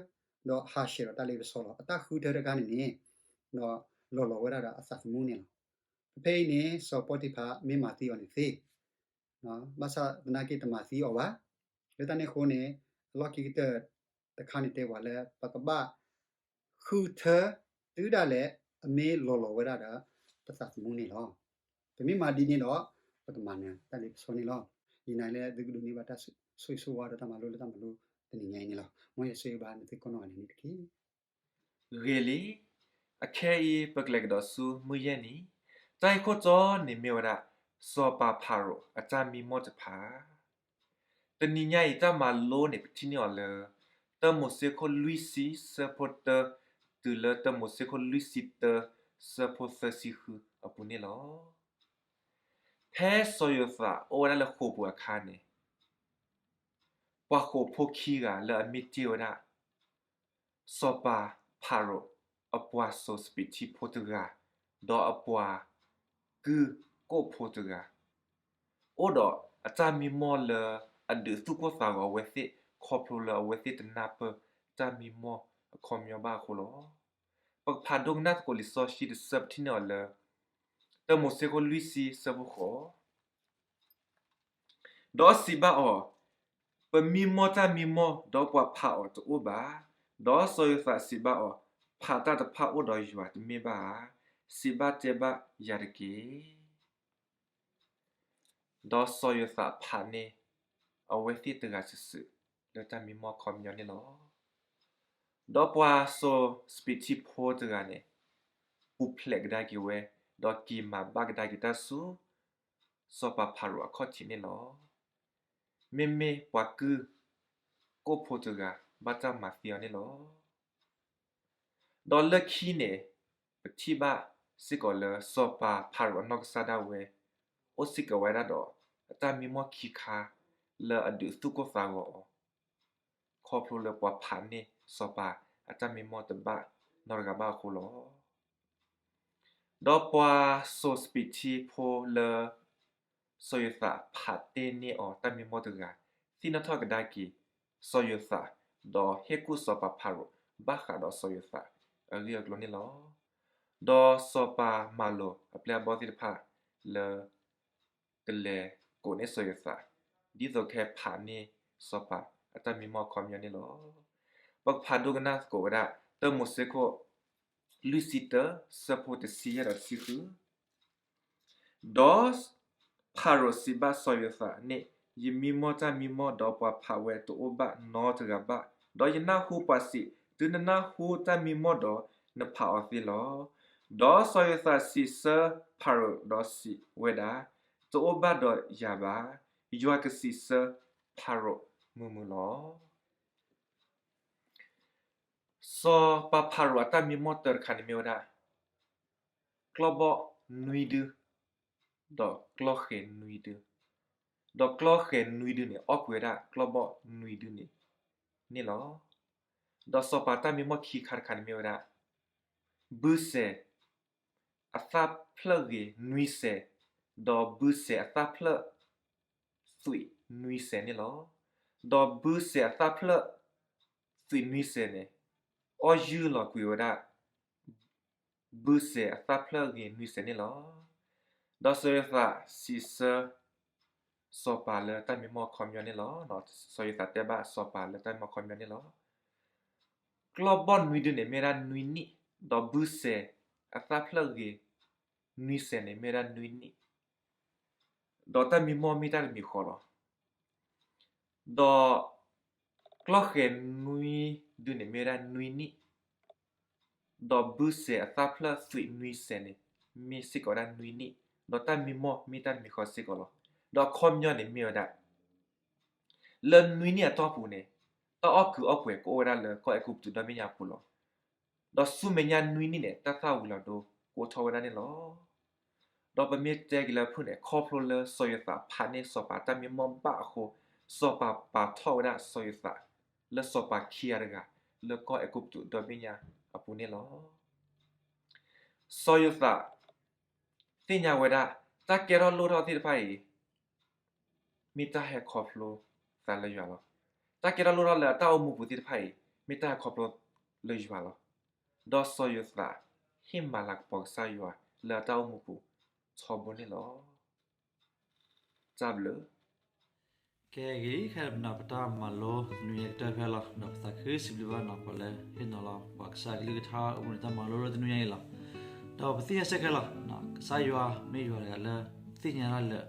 ဒီးဟးဆှဲးဒီးတၢ်လ့ပစီလီၤ. အတၢ်ဃုထၢတခါန့ၣ်န့ၣ် ဒီးလီၤလီၤဝဲဒၣ်ဒီးအသးသမူန့ၣ်လီၤ. ဖဲအံၤန့ၣ် စီၤပီတံဖၤမ့ၢ်မၤသံအီၤန့ၣ်သ့ ဘၣ်ဆၣ်သနာ်က့တမၤသံအီၤဘၣ်. လၢတၢ်န့ၣ်အဃိန့ၣ် အလီၢ်ခံကတၢၢ်တခါန့ၣ်တဲပှၤလၢ ပကဘၣ်ဃုထၢတုၤဒၣ်လဲာ် အမ့ၢ်လီၤလီၤဝဲဒၣ်ဒီးပသးသမူန့ၣ်လီၤ. ပမ့ၢ်မၤဒ်န့ၣ်ဒီး ပကမၤနၢၤတၢ်လ့ပစီန့ၣ်လီၤ. ယနာ်လၢသုကဒိးန့ၢ်ဘၣ်တၢ်ဆိၣ်ဂ့ၤဆိၣ်ဝါ ဒီးတၢ်မၤလိလၢတၢ်မၤလိတနံၤညါအံၤန့ၣ်လီၤ. မ်ယွၤဆိၣ်ဂ့ၤဘၣ်နသုကိးနီၢ်ဂၤဒဲးန့ၣ်တက့ၢ်. ဂ့ၤလံ, အခဲအံၤ ပကလဲၤကဒီးဆူမုၢ်ယဲၢ်နံၤ, တၢ်ဂ့ၢ်ခိၣ်တီန့ၣ်မ့ၢ်ဝဲဒၣ် စီၤပၤဖၤရိၤအတၢ်မံမီၢ်တဖၣ်. တနံၤညါအံၤ တၢ်မၤလိန့ၣ် ပထံၣ်န့ၢ်အီၤလၢ တၢမိၤၡ့ခိၣ်လွံၢ်ဆံ ဆၢဖိတၢ တုၤလၢတၢမိၤၡ့ခိၣ်လွံၢ်ဆံတၢ ဆၢဖိသၢဆံဃုအပူၤန့ၣ်လီၤ. ဖဲစီၤယိၤသးအိၣ်ဝဲဒၣ်လၢဃိာ်ပူၤအခါန့ၣ် ပှၤဃိာ်ဖိခံဂၤလၢအမ့ၢ်တ့ၢ်ဝဲဒၣ် စီၤပၤဖၤရိၤအပှၤစီၤစပံးထံဖိတဂၤ ဒီးအပှၤကုၢ်ကိၣ်ဖိတဂၤ အိၣ်ဒီးအတၢ်မံမီၢ်လၢအဒုးသူၣ်ကိၢ်သးဂီၤအဝဲသ့ၣ် ခီဖျိလၢအဝဲသ့ၣ်တနၢ်ပၢၢ်တၢ်မံမီၢ်အခီပညီဘၣ်အဃိလီၤ. ပကဖးဒိကနၣ်သကိးလံာ်စီဆှံတဆၢ ပထံၣ်န့ၢ်အီၤလၢ တၢမိၤၡ့ခိၣ်လွံၢ်ဆံ ဆၢဖိဃိး ဒီးစံးဘၣ်အီၤ, ပမံမီၢ်တၢ်မံမီၢ် ဒီးပှၤဖးအီၤတအိၣ်ဘၣ်. ဒီးစီၤယိၤသးစံးဘၣ်အီၤ, ဖးတၢ်တဖၣ်အိၣ်ဒီးယွၤတမ့ၢ်ဘၣ်ဧါ. စံးဘၣ်တဲဘၣ်ယၤတက့ၢ်. ဒီးစီၤယိၤသးဖးန့ၢ်အဝဲသ့ၣ်တဂၤစုာ်စုာ် လၢတၢ်မံမီၢ်အခီပညီန့ၣ်လီၤ. ဒီးပှၤစီၤစပံးထံဖိတဂၤန့ၣ် ပူၤဖျဲးကဒါက့ၤဝဲ, ဒီးက့ၤမၤဘၣ်ကဒါက့ၤတၢ်ဆူ စီၤပၤဖၤရိၤအခီၣ်ထံးန့ၣ်လီၤ. မ့မ့ၢ်ပှၤကုၢ်ကိၣ်ဖိတဂၤ ဘၣ်တၢ်မၤသံအီၤန့ၣ်လီၤ. ဒီးလၢခံန့ၣ် ပထံၣ်ဘၣ်စ့ၢ်ကီးလၢ စီၤပၤဖၤရိၤအနီၢ်ကစၢ်ဒၣ်ဝဲ အိၣ်စ့ၢ်ကီးဝဲဒၣ်ဒီး အတၢ်မံမီၢ်ခံခါ လၢအဒုးသူၣ်ကိၢ်သးဂီၤအီၤ ခီဖျိလၢပှၤဖးန့ၢ်စီၤပၤအတၢ်မံမီၢ်တဘၣ်နီတဂၤဘၣ်အဃိလီၤ. ဒီးပှၤစီၤစပံးထံဖိလၢ စီၤယိၤသးဖးတ့ၢ်န့ၢ်အီၤတၢ်မံမီၢ်တဂၤ သ့ၣ်နီၣ်ထီၣ်ကဒါက့ၤစီၤယိၤသး, ဒီးဟ့ၣ်ကူၣ်စီၤပၤဖၤရိၤ ဘၣ်ဃးဒီးစီၤယိၤသးအဂ့ၢ်အကျိၤန့ၣ်လီၤ. ဒီးစီၤပၤမၤလိာ်အပျဲၢ်အဘီၣ်သ့ၣ်တဖၣ်လၢ ကလဲၤကိးန့ၢ်စီၤယိၤသး, ဒ်သိးကဟဲဖးန့ၢ်စီၤပၤအတၢ်မံမီၢ်အခီပညီန့ၣ်လီၤ. ပကဖးဒိကနၣ်သကိးဝဲဒၣ် တၢမိၤၡ့ခိၣ် လွံၢ်ဆံတၢ ဆၢဖိတဆံယဲၢ်ဒီးတဆံဃု ဒီးဖၤရိၤစံးဘၣ်စီၤယိၤသးန့ၣ်, ယမံမီၢ်တၢ်မံမီၢ် ဒီးပှၤဖးဝဲတအိၣ်ဘၣ်နီတဂၤဘၣ်, ဒီးယနၢ်ဟူပှၤစံး, တုၤနနၢ်ဟူတၢ်မံမီၢ်ဒီး နဖးအီၤသ့လီၤ. ဒီးစီၤယိၤသးစံးဆၢဖၤရိၤဒီးစံးဝဲဒၣ်, တအိၣ်ဘၣ်ဒီးယၤဘၣ်, ယွၤကစံးဆၢဖၤရိၤမုာ်မုာ်လီၤ. စီၤပၤဖၤရိၤအတၢ်မံမီၢ်တၢတခါန့ၣ်မ့ၢ်ဝဲဒၣ် ကျီၢ်ဘီၣ်နွံဒု, ဒီးကျီၢ်ဃဲၤနွံဒု, ဒီးကျီၢ်ဃဲၤနွံဒုန့ၣ် အီၣ်ကွံာ်ဝဲဒၣ်ကျီၢ်ဘီၣ်နွံဒုန့ၣ်န့ၣ်လီၤ. ဒီးစီၤပၤတၢ်မံမီၢ်ခံခါတခါန့ၣ်မ့ၢ်ဝဲဒၣ် ဘုစဲၤ အသၣ်ဖျၢၣ်ဂ့ၤနွံစဲၤ ဒီးဘုစဲးအသၣ်ဖျၢၣ် သွံးနွံစဲးန့ၣ်လီၤ. ဒီးဘုစဲးအသၣ်ဖျၢၣ် သွံးနွံစဲးန့ၣ် အီၣ်ယုၢ်လီၤကွံာ်ဝဲဒၣ် ဘုစဲးအသၣ်ဖျၢၣ်ဂ့ၤနွံစဲးန့ၣ်လီၤ. ဒီးစီၤယိၤသးစံးဆၢ စီၤပၤလၢတၢ်မံမီၢ်အခီပညီန့ၣ်လီၤ. စီၤယိၤသးတဲဘၣ်စီၤပၤလၢတၢ်မံမီၢ်အခီပညီန့ၣ်လီၤ. ကျီၢ်ဘီၣ်နွံဒုန့ၣ်မ့ၢ်ဝဲဒၣ်နွံနံၣ်, ဒီးဘုစဲးအသၣ်ဖျၢၣ်ဂ့ၤ နွံစဲးန့ၣ်မ့ၢ်ဝဲဒၣ်နွံနံၣ်, ဒီးတၢ်မံမီၢ်မ့ၢ်တၢ်တမံၤဃီလီၤ. ဒီးကျီၢ်ဃဲၤနွံဒုန့ၣ်မ့ၢ်ဝဲဒၣ်နွံနံၣ်, ဒီးဘုစဲးအသၣ်ဖျၢၣ်သွံးနွံစဲးန့ၣ် မ့ၢ်စ့ၢ်ကီးဝဲဒၣ်နွံနံၣ်, ဒီးတၢ်မံမီၢ်မ့ၢ်တၢ်တမံၤဃီစ့ၢ်ကီးလီၤ. ဒီးအခီပညီန့ၣ်မ့ၢ်ဝဲဒၣ် လၢနွံနံၣ်အတီၢ်ပူၤန့ၣ် တၢ်အီၣ်ကုးအီၣ်ပှဲၤကအိၣ်ဝဲဒၣ်လၢကီၢ်အဲၤကူပတူးဒီဘ့ၣ်ညါအပူၤလီၤ. ဒီးဆူမဲာ်ညါနွံနံၣ်န့ၣ် တၢ်သၣ်ဝံၤလီၤဒိကအိၣ်ထီၣ်ဝဲဒၣ်န့ၣ်လီၤ. ဒီးပမ့ၢ်တဲက့ၤလၢဖုၣ်န့ၣ် ခီဖျိလၢစီၤယိၤသးဖးန့ၢ်စီၤပၤတၢ်မံမီၢ်ဘၣ်အဃိ စီၤပၤပာ်ထီၣ်ဝဲဒၣ်စီၤယိၤသး လၢစီၤပၤခံဂၤတဂၤ လၢကီၢ်အဲၤကူပတူးဒီဘ့ၣ်ညါအပူၤန့ၣ်လီၤ. စီၤယိၤသး သ့ၣ်ညါဝဲဒၣ် တၢ်ကဲထီၣ်လိၣ်ထီၣ်သ့ၣ်တဖၣ်အံၤ မ့ၢ်တၢ်ဟဲခီဖျိသးလၢယွၤလီၤ. တၢ်ကဲထီၣ်လိၣ်ထီၣ်လၢအတၢ်အိၣ်မူပူၤသ့ၣ်တဖၣ်အံၤ မ့ၢ်တၢ်ဟဲခီဖျိလၢယွၤလီၤ. ဒီးစီၤယိၤသး ဟ့ၣ်မၤလၤကပီၤကစၢ်ယွၤလၢအတၢ်အိၣ်မူပူၤထီဘိန့ၣ်လီၤ. တၢ်ဘျုး ကဲဂ့ၤ ခဲပနၢ်ပတၢ်မၤလိတနွံညါကတၢၢ်ဖဲလီၤ. ဒီးပသးခုစံးဘျုးဘၣ်နီၤ ပှၤလၢဟ့ၣ်နီၤလီၤပှၤကစၢ်အကလုၢ်ကထါအိၣ်မူန့ၣ် တၢ်မၤလိလၢတနွံညါအံၤလီၤ. ဒီးပသ့ၣ်ညါစ့ၢ်ကီးလီၤ ကစၢ်ယွၤမ့ၢ်ယွၤတဂၤလၢ သ့ၣ်ညါတၢ်လၢာ်,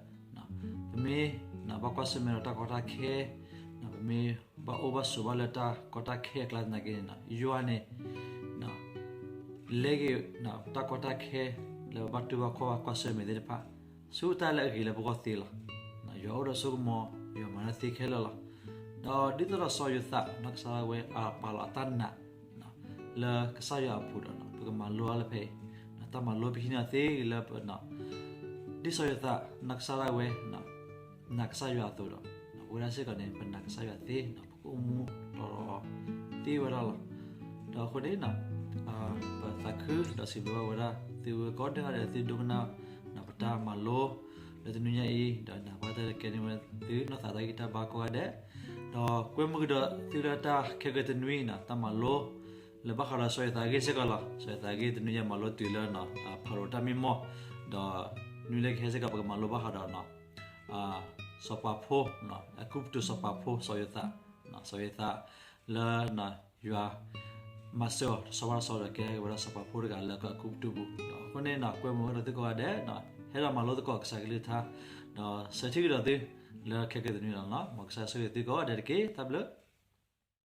ပမ့ၢ်ဘၣ်ကွၢ်ဆၢၣ်မဲာ်ဒီးတၢ်ကီတၢ်ခဲ, ပမ့ၢ်ဘၣ်အိၣ်ဘၣ်ဆိးဘၣ်လၢတၢ်ကီတၢ်ခဲအကျါသနာ်က့န့ၣ် ယွၤန့ၣ် လဲက့ၤ တၢ်ကီတၢ်ခဲ လၢပဘၣ်တူၢ်ဘၣ်ခီၣ်ဘၣ်ကွၢ်ဆၢၣ်မဲာ်သ့ၣ်တဖၣ် ဆူတၢ်လၢအဂ့ၤလၢပဂီၢ်သ့လီၤ. ယွၤအိၣ်ဒီးစိကမီၤ, ယွၤမၤတၢ်သ့ခဲလၢာ်လီၤ. ဒီးဒ်သိးဒီးစီၤယိၤသး နီၢ်ကစၢ်ဒၣ်ဝဲ အပာ်လီၤအတၢ်နာ် လၢကစၢ်ယွၤအပူၤဒီး ပကမၤလိအါလၢဖဲအံၤ, တၢ်မၤလိပဟံးန့ၢ်သ့လၢပ ဒ်စီၤယိၤသး နီၢ်ကစၢ်ဒၣ်ဝဲ နာ်ကစၢ်ယွၤအသိးဒီး ပဝဲဒၣ်စ့ၢ်ကီးန့ၣ် ပနာ်ကစၢ်ယွၤသ့, ပကအိၣ်မူဒီးသ့ဝဲဒၣ်လီၤ. ဒီးအဃိန့ၣ် ပသးခုဒီးစံးဘျုးဘၣ်ဝဲဒၣ် သုဝဲကိးဂၤဒဲး သုဒိကနၣ် ပတၢ်မၤလိ လၢတနွံညါအံၤ ဒီးနာ်ဘၣ်တၢ်ကဲန့ၢ်ဝဲသုနီၢ်သးတၢ်ဂံၢ်တၢ်ဘါကိးဂၤဒဲး, ဒီးကွဲမုာ်ကဒီးသုလၢတၢ်ခဲကတနွံန့ၣ် တၢ်မၤလိ လၢဘၣ်ဃးဒီးစီၤယိၤသးအဂ့ၢ်စ့ၢ်ကီးလီၤ. စီၤယိၤသးအဂ့ၢ်တနွံညါမၤလိတုၤလၢ ဖၤရိၤတၢ်မံမီၢ်, ဒီးနွံလၢကဟဲစ့ၢ်ကီး ပကမၤလိဘၣ်ဃးဒီး စီၤပၤဖိ, အဲၤကူပတူးစီၤပၤဖိ စီၤယိၤသး, စီၤယိၤသး လၢ ယွၤ မၤစၢၤအီၤတဆီဘၣ်တဆီဒီး ကဲထီၣ်က့ၤဝဲဒၣ်စီၤပၤဖိတဂၤလၢကီၢ်အဲၤကူပတူးပူၤ, ဒီးအဃိန့ၣ် ကွဲမုာ်ဝဲဒၣ်သုကိးဂၤဒဲး, ဟဲဒီးမၤလိသကိးကစၢ်ကလုၢ်ကထါ, ဒီးဆၢထံၣ်ကဒီးသု လၢခဲကတနွံလီၤ. မ်ကစၢ်ဆိၣ်ဂ့ၤသုကိးဂၤဒဲးတက့ၢ်. တၢ်ဘျုး.